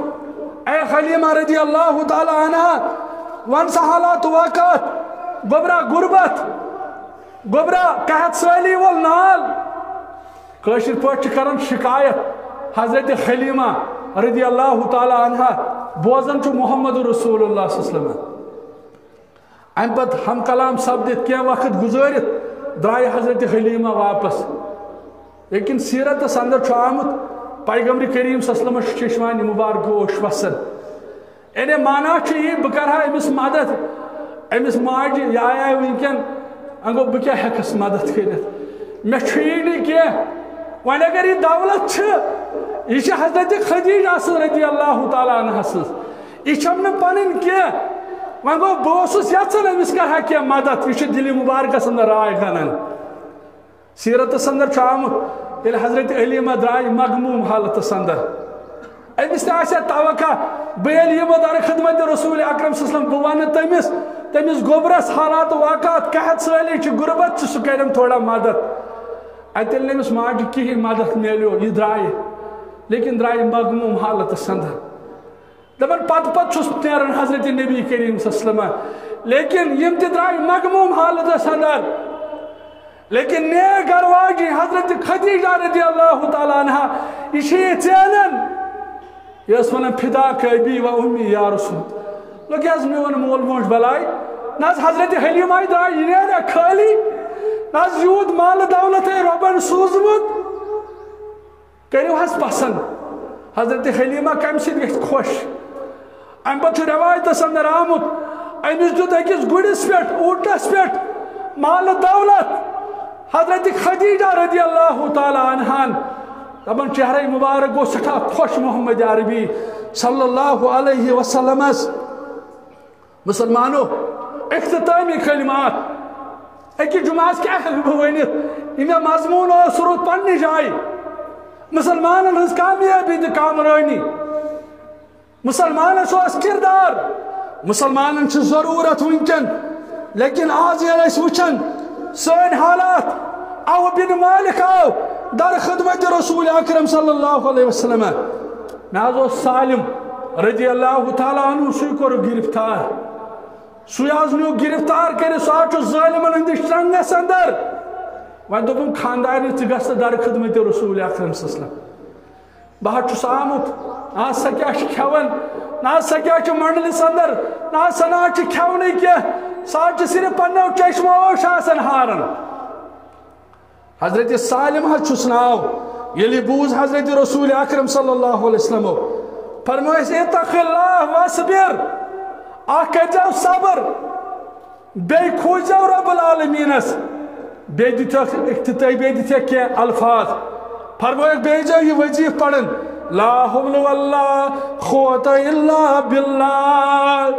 اے حلیمہ رضی اللہ تعالیٰ عنہا، ون سا حالات واقعات، گوٚبرا غربت، گوٚبرا قحط سٲلی وول نال۔ کٲشِر پٲٹھۍ چھِ کران شکایت حضرت حلیمہ رضی اللہ تعالیٰ عنہا، بوزان چھُ محمد رسول اللہ صلی اللہ علیہ وسلم۔ امہِ پتہٕ ہم کلام سپدِتھ، کینٛہہ وقت گُزٲرِتھ، درٛایہِ حضرت حلیمہ واپس۔ لیکن سیرتس اندر چھُ آمُت، پیغمبر کریم صلی اللہ علیہ وسلمس چھُ چشمانِ مبارک اوش وسان۔ یعنی معنی چھُ یہِ، بہٕ کرٕ ہا أمِس مدد، أمِس ماجہِ، یہِ آیہِ وٕنکیٚن، وۄنۍ گوٚو، بہٕ کیٛاہ ہٮ۪کس مدد کٔرِتھ؟ مےٚ چھُیی نہٕ کینٛہہ۔ وۄنۍ اگر یہِ دولت چھِ، یہِ چھِ حضرت خدیجہ سٕنٛز رضی اللہ تعالیٰ عنہا سٕنٛز، یہِ چھَم نہٕ پنٕنۍ کینٛہہ۔ وۄنۍ گوٚو، بہٕ اوسُس یژھان أمِس کرٕ ہا کینٛہہ مدد۔ یہِ چھُ دِلہِ مبارکس اندر راے گنان۔ سیرتس اندر چھُ آمُت، ییٚلہِ حضرت علیمہ درٛاے مغموم حالتس اندر، أمِس تہِ آسہِ ہا توقع، بہٕ ییٚلہِ یِمہٕ در خدمت رسول اکرم صلی اللہ علیہ وسلم، بہٕ ونہٕ تٔمِس، تٔمِس گوٚبرس حالات واقعات، قحط سٲلی چھِ، غربت چھِ، سُہ کرٮ۪م تھوڑا مدد۔ اتہِ ییٚلہِ نہٕ أمِس ماجہِ کِہیٖنۍ مدد میلیو، یہِ درٛایہِ، لیکن درٛایہِ مغموم حالتس اندر۔ دپان، پتہٕ پتہٕ چھُس نیران حضرت نبی کریم صلی اللہ علیہ وسلم، لیکن یِم تہِ درٛاے مغموم حالتس اندر، لیکن نیک گھر واجی حضرت خدیجہ رضی اللہ تعالیٰ عنہا، یہِ چھِ یہِ ژینان، یہِ ٲس ونان، فداک ابی و امی یا رسول۔ لوٚگ حظ میون مول موج بلاے۔ نہ حظ، حضرت حلیمہ درٛاے، یہِ نیرِ خٲلی۔ نہ حظ، یوٗت مال دولت ہے رۄبن سوٗزمُت۔ کٔرِو حظ پسند، حضرت حلیمہ کمہِ سۭتۍ گژھِ خۄش؟ امہِ پتہٕ چھُ رٮ۪وایتس اندر آمُت، أمِس دیُت أکِس گُرِس پٮ۪ٹھ، اوٗنٹس پٮ۪ٹھ، مال دولت۔ حضرت خدیجہ رضی اللہ تعالیٰ عنہان، دپان، چہرے مبارک گوٚو سٮ۪ٹھاہ خۄش محمد عربی صلی اللہ علیہ وسلمس۔ مسلمانو، اختتامی کلمات۔ أکِس جمعس کیٛاہ ہٮ۪کہٕ بہٕ ؤنِتھ؟ یہِ مےٚ مضموٗن اوس، سُہ روٗد پننہِ جایہِ۔ مسلمانن ہٕنٛز کامیٲبی تہٕ کامرٲنی، مسلمانس اوس کردار، مسلمانن چھِ ضروٗرت وٕنکٮ۪ن۔ لیکن آز ییٚلہِ أسۍ وٕچھان سٲنۍ حالات، عوف بن مالک آو در خدمت رسول اکرم صلی اللہ علیہ وسلم۔ مےٚ حظ اوس سالم رضی اللہ تعالیٰ عنہ، سُے کوٚرُکھ گرفتار۔ سُے حظ نیوٗ گرفتار کٔرِتھ، سُہ حظ چھُ ظٲلمن ہٕنٛدِس چنٛگس اندر۔ وۄنۍ دوٚپُن خانٛدارنہِ، ژٕ گژھ تہٕ در خدمت رسول اکرم صلی اللہ علیہ وسلم۔ بہٕ حظ چھُس آمُت، نہ حظ سۄ کیٛاہ چھِ کھٮ۪وان، نہ حظ سۄ کیٛاہ چھِ منڈلِس اندر، نہ حظ سۄ نہ حظ چھِ کھٮ۪ونٕے کینٛہہ، سۄ حظ چھِ صرف پننیو چشمو اوش آسان ہاران۔ حضرت سالم حظ چھُس ناو، ییٚلہِ بوٗز حضرت رسول اکرم صلی اللہ علیہ وسلمو، فرمٲیس، "اتق اللہ واصبر"، اکھ کٔرۍزیو صبر، بیٚیہِ کھوٗژزیو رب العالمینس، بیٚیہِ دِتیکھ اقتدائی، بیٚیہِ دِتیکھ کینٛہہ الفاظ، فرمٲیکھ بیٚیہِ زیو یہِ وظیٖفہٕ پرن، "لا حول ولا قوة الا باللہ"۔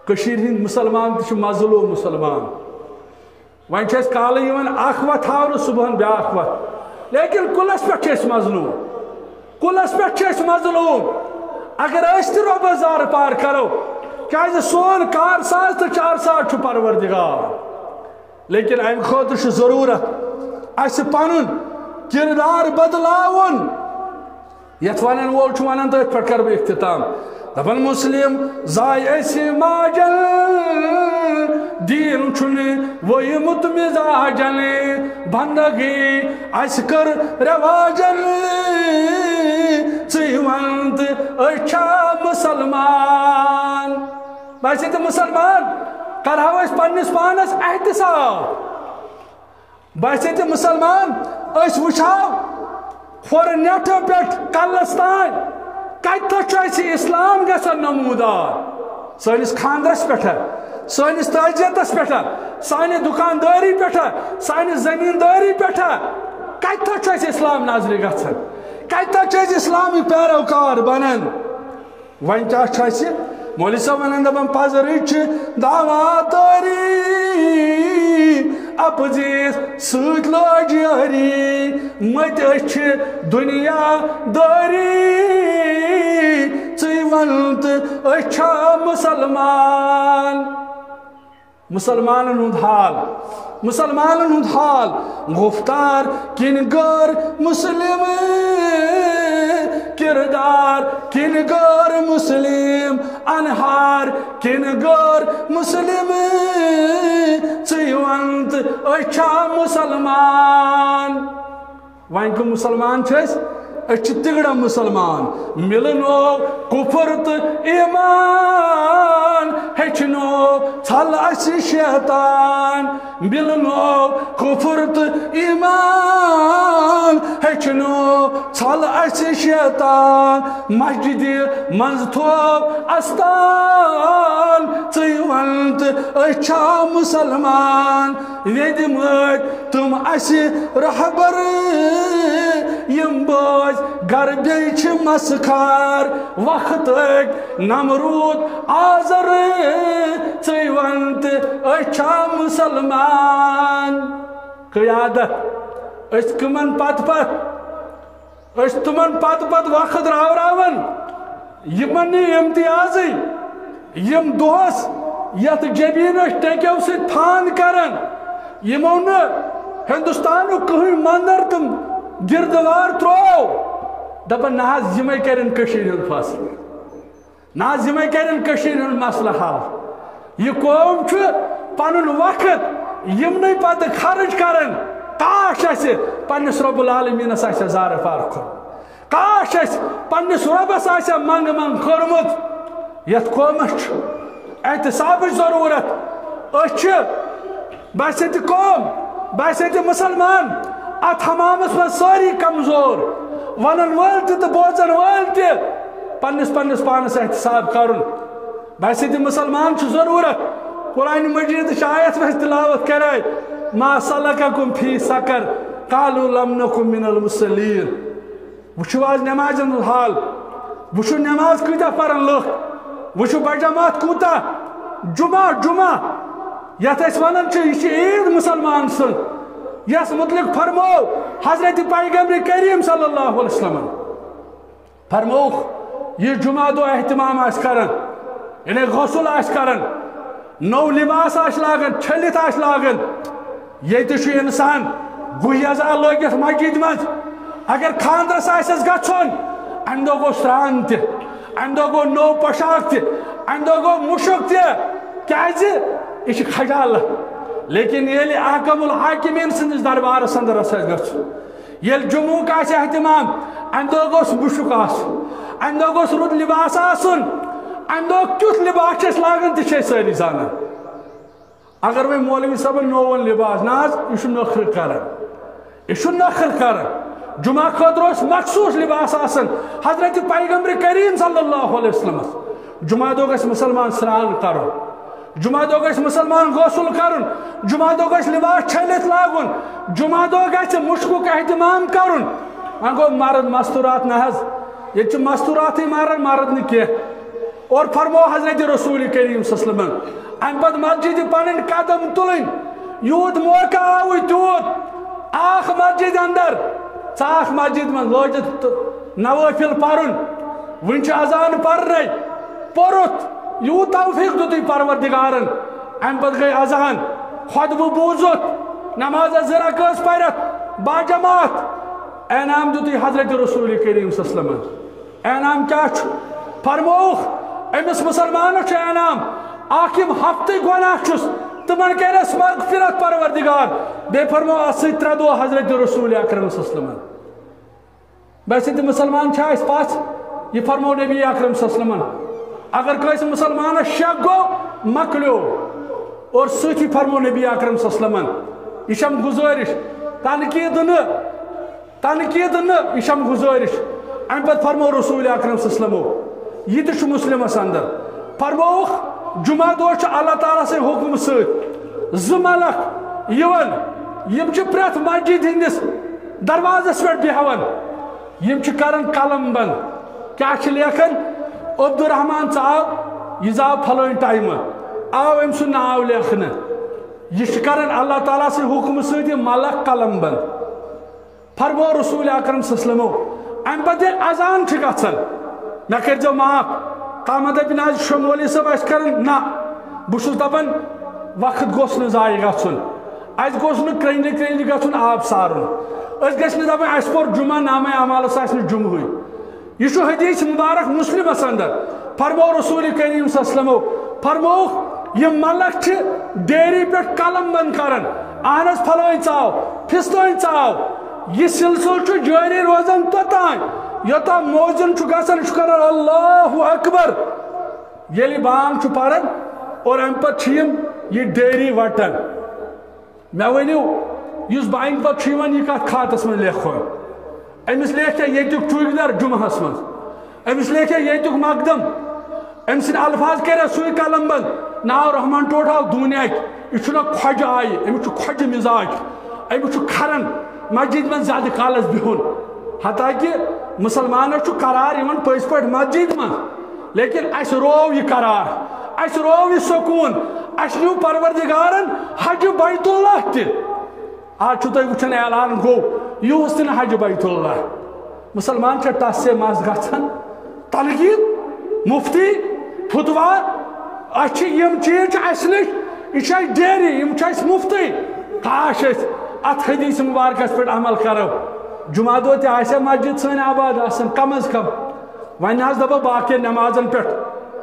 کٔشیٖرِ ہٕنٛدۍ مُسلمان تہِ چھِ مظلوٗم مُسلمان۔ وۄنۍ چھِ اَسہِ کالہٕ یِوان اَکھ وَتھ ہاونہٕ، صُبحن بیٛاکھ وَتھ۔ لیکن کُلَس پٮ۪ٹھ چھِ أسۍ مظلوٗم۔ کُلَس پٮ۪ٹھ چھِ أسۍ مظلوٗم۔ اگر أسۍ تہِ رۄبَس زارٕ پار کَرو، کیٛازِ سون کار ساز تہٕ چار ساز چھُ پروردگار۔ لیکن اَمہِ خٲطرٕ چھُ ضروٗرت اَسہِ پَنُن کِردار بدلاوُن۔ یتھ ونن وول چھُ ونان، تٔتھۍ پٮ۪ٹھ کرٕ بہٕ اختتام۔ دپان، مسلم زاے اَسہِ ماجن، دیٖن چھُنہٕ ووٚیمُت مزاجن، بندگی اَسہِ کٔر رواجن، ژٕے ون تہٕ أسۍ چھا مسلمان؟ بس ییٚتہِ مسلمان کرہو أسۍ پننِس پانس احتساب۔ بس ییٚتہِ مسلمان أسۍ وٕچھو ہورٕ نٮ۪ٹھٕ پٮ۪ٹھ کلس تام، کتہِ تھا چھُ اَسہِ اسلام گژھان نمودار؟ سٲنِس خاندرس پٮ۪ٹھ، سٲنِس تعزیتس پٮ۪ٹھ، سانہِ دُکاندٲری پٮ۪ٹھ، سانہِ زمیٖندٲری پٮ۪ٹھ، کتہِ تھا چھُ اَسہِ اسلام نظرِ گژھان؟ کتہِ تھا چھِ أسۍ اسلامٕکۍ پیروکار بنان؟ وۄنۍ کیٛاہ چھُ اَسہِ؟ مولوی صٲب وَنان، دَپان، پَزرٕچ دعویٰ دٲری، اَپزِس سۭتۍ لٲج یٲری، مٔتۍ أسۍ چھِ دُنیا دٲری، ژٕے وَن تہٕ أسۍ چھا مُسلمان؟ مسلمانن ہُنٛد حال، مسلمانن ہُنٛد حال، گفتار کِنہٕ غٲر مسلم، کردار کِنہٕ غٲر مسلم، انہار کِنہٕ غٲر مسلم، ژٕے وَن تہٕ أسۍ چھا مسلمان؟ وۄنۍ کٕم مسلمان چھِ أسۍ؟ أسۍ چھِ تِگڑا مسلمان۔ مِلنو کفر تہٕ ایمان، ہیٚچھنو ژھل اَسہِ شیطان۔ مِلنو کفر تہٕ ایمان، ہیٚچھنو ژھل اَسہِ شیطان۔ مسجدِ منٛز تھوو استان، ژٕے وَن تہٕ أسۍ چھا مسلمان؟ ویدِ مٲتۍ تِم اَسہِ رہبر، یِم بٲژ گرٕ بیٚیہِ چھِ مسخار۔ وقت أکۍ نمروٗد آزر، ژٕے وَن تہٕ أسۍ چھا مسلمان؟ قیادت، أسۍ کٕمن پتہٕ پتہٕ؟ أسۍ تِمن پتہٕ پتہٕ وقت راوراوان، یِمن نہٕ امتیازٕے، یِم دۄہس یتھ جبیٖنس ٹیٚکیو سۭتۍ فان کران، یِمو نہٕ ہندوستانُک کٕہٕنۍ مندر تہٕ گردوار ترٛوو، دپان، نہ حظ، یِمے کرن کٔشیٖرِ ہُنٛد فٲصلہٕ۔ نہ حظ، یِمے کرن کٔشیٖرِ ہُنٛد مسلہٕ حل۔ یہِ قوم چھُ پنُن وقت یِمنٕے پتہٕ خرٕچ کران۔ کاش اَسہِ پننِس رب العالمینس آسہِ ہا زارٕ پار کوٚرمُت۔ کاش اَسہِ پننِس رۄبس آسہِ ہا منٛگہٕ منٛگ کوٚرمُت۔ یتھ قومس چھُ احتسابٕچ ضروٗرت۔ أسۍ چھِ بحیثیت قوم، بحیثیت مسلمان، اتھ حمامس منٛز سٲری کمزور۔ ونن وٲلۍ تہِ تہٕ بوزن وٲلۍ تہِ پننِس پننِس پانس احتساب کرُن۔ بس یہِ تہِ مسلمان چھُ ضروٗرت۔ قرآن مجیدٕچ آیت ویسہِ تلاوت کرے، "ما سلککم فی سقر؟ قالوا لم نکن من المصلین۔" وٕچھِو آز نمازِ ہُنٛد حال، وٕچھِو نماز کۭتیاہ پرن لُکھ، وٕچھِو بجماعت کوٗتاہ، جمعہ جمعہ یتھ أسۍ ونان چھِ، یہِ چھِ عیٖد مسلمان سٕنٛز، یس متعلق فرموو حضرت پیغمبر کریم صلی اللہ علیہ وسلمن۔ فرمووُکھ، یہِ جمعہ دۄہ اہتمام آسہِ کران، یعنی غسل آسہِ کران، نوٚو لباس آسہِ لاگان، چھٔلِتھ آسہِ لاگان، ییٚتہِ چھُ انسان گُہہ یزا لٲگِتھ مسجد منٛز۔ اگر خاندرس آسٮ۪س گژھُن، امہِ دۄہ گوٚو سرٛان تہِ، امہِ دۄہ گوٚو نوٚو پوشاک تہِ، امہِ دۄہ گوٚو مُشُک تہِ۔ کیازِ؟ یہِ چھِ خجالت۔ لیکن ییٚلہِ احکم الحاکمین سٕنٛدِس دربارس اندر آسہِ گژھُن، ییٚلہِ جمعُک آسہِ اہتمام، امہِ دۄہ گوٚژھ مُشُک آسُن، امہِ دۄہ گوٚژھ رُت لباس آسُن۔ امہِ دۄہ کیُتھ لباس چھِ أسۍ لاگان، تہِ چھِ أسۍ سٲری زانان۔ اگر وۄنۍ مولوی صٲبن نوٚو اوٚن لباس، نہ حظ، یہِ چھُ نخرٕ کران، یہِ چھُ نخرٕ کران۔ جمعہ خٲطرٕ اوس مخصوٗص لباس آسان حضرت پیغمبر کریم صلی اللہ علیہ وسلمس۔ جمعہ دۄہ گژھِ مسلمان سرٛان کرُن، جمعہ دۄہ گژھِ مسلمان غسل کرُن، جمعہ دۄہ گژھِ لباس چھٔلِتھ لاگُن، جمعہ دۄہ گژھِ مُشکُک اہتمام کرُن۔ وۄنۍ گوٚو مرد مستورات نہ حظ، ییٚتہِ چھِ مستوراتٕے ماران، مرد نہٕ کینٛہہ۔ اور فرموو حضرت رسول کریم صلی اللہ علیہ وسلمن، امہِ پتہٕ مسجدِ پنٕنۍ قدم تُلٕنۍ، یوٗت موقع آوُے تیوٗت، اکھ مسجد اندر، ژاکھ مسجد منٛز لٲجِتھ تہٕ نوٲفِل پرُن۔ وُنہِ چھُ اذان پرنے، پوٚرُتھ، یوٗت توفیق دیُتُے پروردگارن۔ امہِ پتہٕ گٔے اذان، خطبہٕ بوٗزُتھ، نمازس زٕ رکٲژ پرتھ، باجماعت انعام دیُتُے حضرت رسول کریم صلی اللہ علیہ وسلمن۔ انعام کیٛاہ چھُ؟ فرمووُکھ، أمِس مسلمانس چھُ انعام اکھ، یِم ہفتٕکۍ گۄناہ چھُس، تِمن کرٮ۪س مغفرت پروردگار۔ بیٚیہِ فرموو اتھ سۭتۍ ترٛےٚ دۄہ حضرت رسول اکرم صلی اللہ علیہ وسلمن۔ ویسے تہِ مسلمان چھا اَسہِ پَژھ؟ یہِ فرموو نبی اکرم صلی اللہ علیہ وسلمن۔ اگر کٲنٛسہِ مسلمانس شک گوٚو، مۄکلیو۔ اور سۭتی فرموو نبی اکرم صلی اللہ علیہ وسلمن، یہِ چھم گُزٲرِش، تنقید نہٕ، تنقید نہٕ، یہِ چھم گُزٲرِش۔ اَمہِ پتہٕ فرموو رسول اکرم صلی اللہ علیہ وسلمو، یہِ تہِ چھُ مسلمس اندر، فرمووُکھ، جمعہ دۄہ چھُ اللہ تعالیٰ سٕنٛدِ حُکمہٕ سۭتۍ زٕ ملک یِوان، یِم چھِ پرٛٮ۪تھ مسجد ہٕنٛدِس دروازس پٮ۪ٹھ بیہوان، یِم چھِ کران قلم بند۔ کیٛاہ چھِ لیکھان؟ عبدالرحمان، ژٕ آو، یہِ زاو پھلٲنۍ ٹایمہٕ، آو أمۍ سُنٛد ناو لیکھنہٕ۔ یہِ چھِ کران اللہ تعالیٰ سٕنٛدِ حُکمہٕ سۭتۍ یہِ ملک قلم بند۔ فرموو رسول اکرم صلی اللہ علیہ وسلمو، امہِ پتہٕ ییٚلہِ اذان چھِ گژھان، مےٚ کٔرۍزیو معاف، کانٛہہ ما دپہِ، نہ حظ، یہِ چھُ مولوی صٲب اَسہِ کران، نہ، بہٕ چھُس دپان، وقت گوٚژھ نہٕ ضایع گژھُن، اَسہِ گوٚژھ نہٕ کرٛنٛجہِ کرٛنٛجہِ گژھُن آب سارُن، أسۍ گٔژھۍ نہٕ دپٕنۍ، اَسہِ پوٚر جمعہ، نامے اعمالس آسہِ نہٕ جمعہٕے۔ یہِ چھُ حدیث مبارک مسلمس اندر۔ فرموو رسول کریم صلی اللہ علیہ وسلمو، فرمووُکھ، یِم ملک چھِ ڈیری پٮ۪ٹھ قلم بند کران، اہن حظ، پھلٲنۍ ژاو، پھستٲنۍ ژاو۔ یہِ سلسلہٕ چھُ جٲری روزان توٚتام، یوٚتام مؤذن چھُ گژھان، یہِ چھُ کران اللہ اکبر۔ ییٚلہِ بانگ چھُ پران اور امہِ پتہٕ چھِ یِم یہِ ڈیری وٹان۔ مےٚ ؤنِو، یُس بانگہِ پتہٕ چھُ یِوان، یہِ کتھ کھاتس منٛز لیکھو؟ أمِس لیکھِ ییٚتیُک چوٗکیدار جمعہس منٛز، أمِس لیکھِ ییٚتیُک مقدم، أمۍ سٕنٛدۍ الفاظ کَرِ سُے قلم بند۔ ناو رحمان ٹوٹھ آو دوٗنہِ اَکہِ، یہِ چھُنہ کھۄجہِ آیہِ، أمِس چھُ کھۄجہِ مزاج، أمِس چھُ کھران مسجد منٛز زیادٕ کالس بِہُن۔ حتیٰ کہِ مسلمانس چھُ قرار یِوان پٔزۍ پٲٹھۍ مسجد منٛز، لیکن اَسہِ روو یہِ قرار، اَسہِ روو یہِ سکوٗن، اَسہِ نیوٗ پروردگارن حجہِ بیت اللہ تہِ۔ آز چھُو تُہۍ وٕچھان، اعلان گوٚو، یُہُس تہِ نہٕ حج بیت اللہ۔ مُسلمان چھا ٹس سے مس گژھان؟ تنقید، مفتی، فتوا، اَسہِ چھِ یِم چیٖز چھِ اَسہِ نِش، یہِ چھِ اَسہِ ڈیری، یِم چھِ اَسہِ مُفتٕے۔ کاش أسۍ اَتھ حدیث مُبارکَس پٮ۪ٹھ عمل کَرو۔ جمعہ دۄہ تہِ آسہِ ہا مسجد سٲنۍ آباد آسان، کم از کم۔ وۄنۍ حظ دَپو باقین نمازن پٮ۪ٹھ،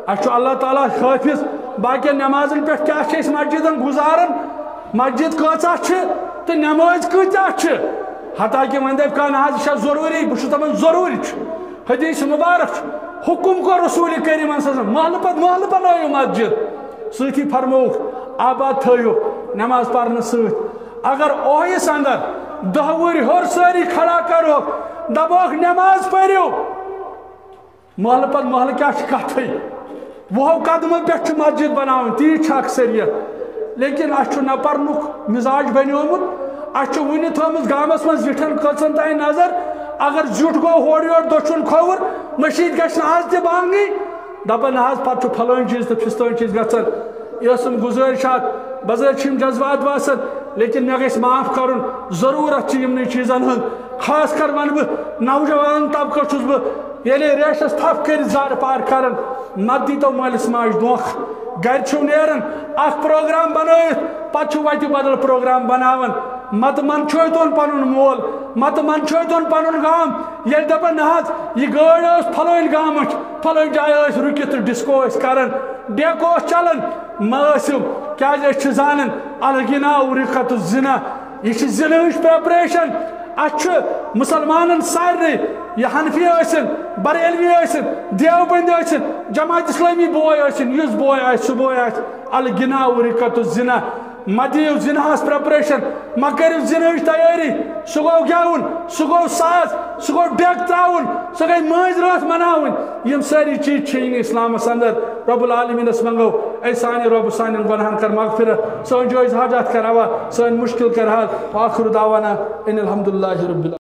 اَسہِ چھُ اللہ تعالیٰ حٲفظ، باقین نمازن پٮ۪ٹھ کیٛاہ چھِ أسۍ مسجدن گُزاران؟ مسجد کۭژاہ چھِ تہٕ نمٲزۍ کۭتیٛاہ چھِ؟ حتیٰ کہِ وۄنۍ دَپہِ کانٛہہ، نہ حظ، یہِ چھا ضروٗری؟ بہٕ چھُس دَپان، ضروٗری چھُ۔ حدیث مبارک چھُ، حُکُم کوٚر رسول کریم صلی اللہ علیہ وسلم، محلہٕ پتہٕ محلہٕ بنٲیِو مسجد، سۭتی فرمووُکھ، آباد تھٲیِو نماز پرنہٕ سۭتۍ۔ اگر اوہیس اندر دہ وُہرۍ ہیوٚر سٲری کھڑا کرہوکھ، دپوکھ نماز پٔرِو۔ محلہٕ پتہٕ محلہٕ کیٛاہ چھِ کتھٕے، وُہو قدمو پٮ۪ٹھ چھِ مسجد بناوٕنۍ، تیٖژ چھِ اکثریت۔ لیکن اسہِ چھُ نہ پرنُک مزاج بنیومُت، اسہِ چھُ وُنہِ تھٲومٕژ گامس منٛز زِٹھٮ۪ن کٔژن تام نظر، اگر زیُٹھ گوٚو ہورٕ یورٕ دٔچھُن کھووُر، مٔشیٖد گژھِ نہٕ از تہِ بنٛگٕے۔ دپان نہ حظ، پتہٕ چھُ پھلٲنۍ چیٖز تہٕ پھستٲنۍ چیٖز گژھان۔ یہِ ٲسٕم گُزٲرِشات، بظٲہِر چھِ یِم جذبات باسان، لیکن مےٚ گژھِ معاف کرُن، ضروٗرت چھِ یِمنٕے چیٖزن ہٕنٛز۔ خاص کر ونہٕ بہٕ، نوجوان طبقس چھُس بہٕ، ییٚلے ریشس تھپھ کٔرِتھ زارٕ پار کران، مت دیٖتو مٲلِس ماجہِ دھوکہٕ۔ گرِ چھِو نیران، اکھ پروگرام بنٲیِتھ، پتہٕ چھِو وتہِ بدل پروگرام بناوان۔ مت منٛدچھٲوتون پنُن مول، مت منٛدچھٲوتون پنُن گام۔ ییٚلہِ دپان نہ حظ، یہِ گٲڑۍ ٲس پھلٲنۍ گامٕچ، پھلٲنۍ جایہِ ٲسۍ رُکِتھ تہٕ ڈسکو ٲسۍ کران، ڈیکو اوس چلان، مہ ٲسِو، کیازِ أسۍ چھِ زانان الغنا ورقۃ الزنا، یہِ چھِ زِنہٕچ پریپریشن۔ اَسہِ چھُ مُسلمانن سارنٕے، یہِ حنفی ٲسِن، بریلوی ٲسِن، دیوبندی ٲسِن، جماعت اسلامی بوے ٲسِن، یُس بوے آسہِ، سُہ بوے آسہِ، الغنا ورقۃ الزنا۔ مہ دِیِو زِناہَس پریپریشن، مہ کٔرِو زِنہٕچ تیٲری۔ سُہ گوٚو گٮ۪وُن، سُہ گوٚو ساز، سُہ گوٚو ڈٮ۪ک ترٛاوُن، سۄ گٔے مٲنٛزِ رٲژ مناوٕنۍ۔ یِم سٲری چیٖز چھِ یِنہٕ اِسلامَس اندر۔ رب العالمیٖنَس منٛگو، اے سانہِ رۄب، سانٮ۪ن گۄناہَن کر مغفرت، سٲنۍ جٲیِز حاجات کر روا، سٲنۍ مُشکِل کر حل۔ وآخر دعوانا ان الحمد للہ رب العالمین۔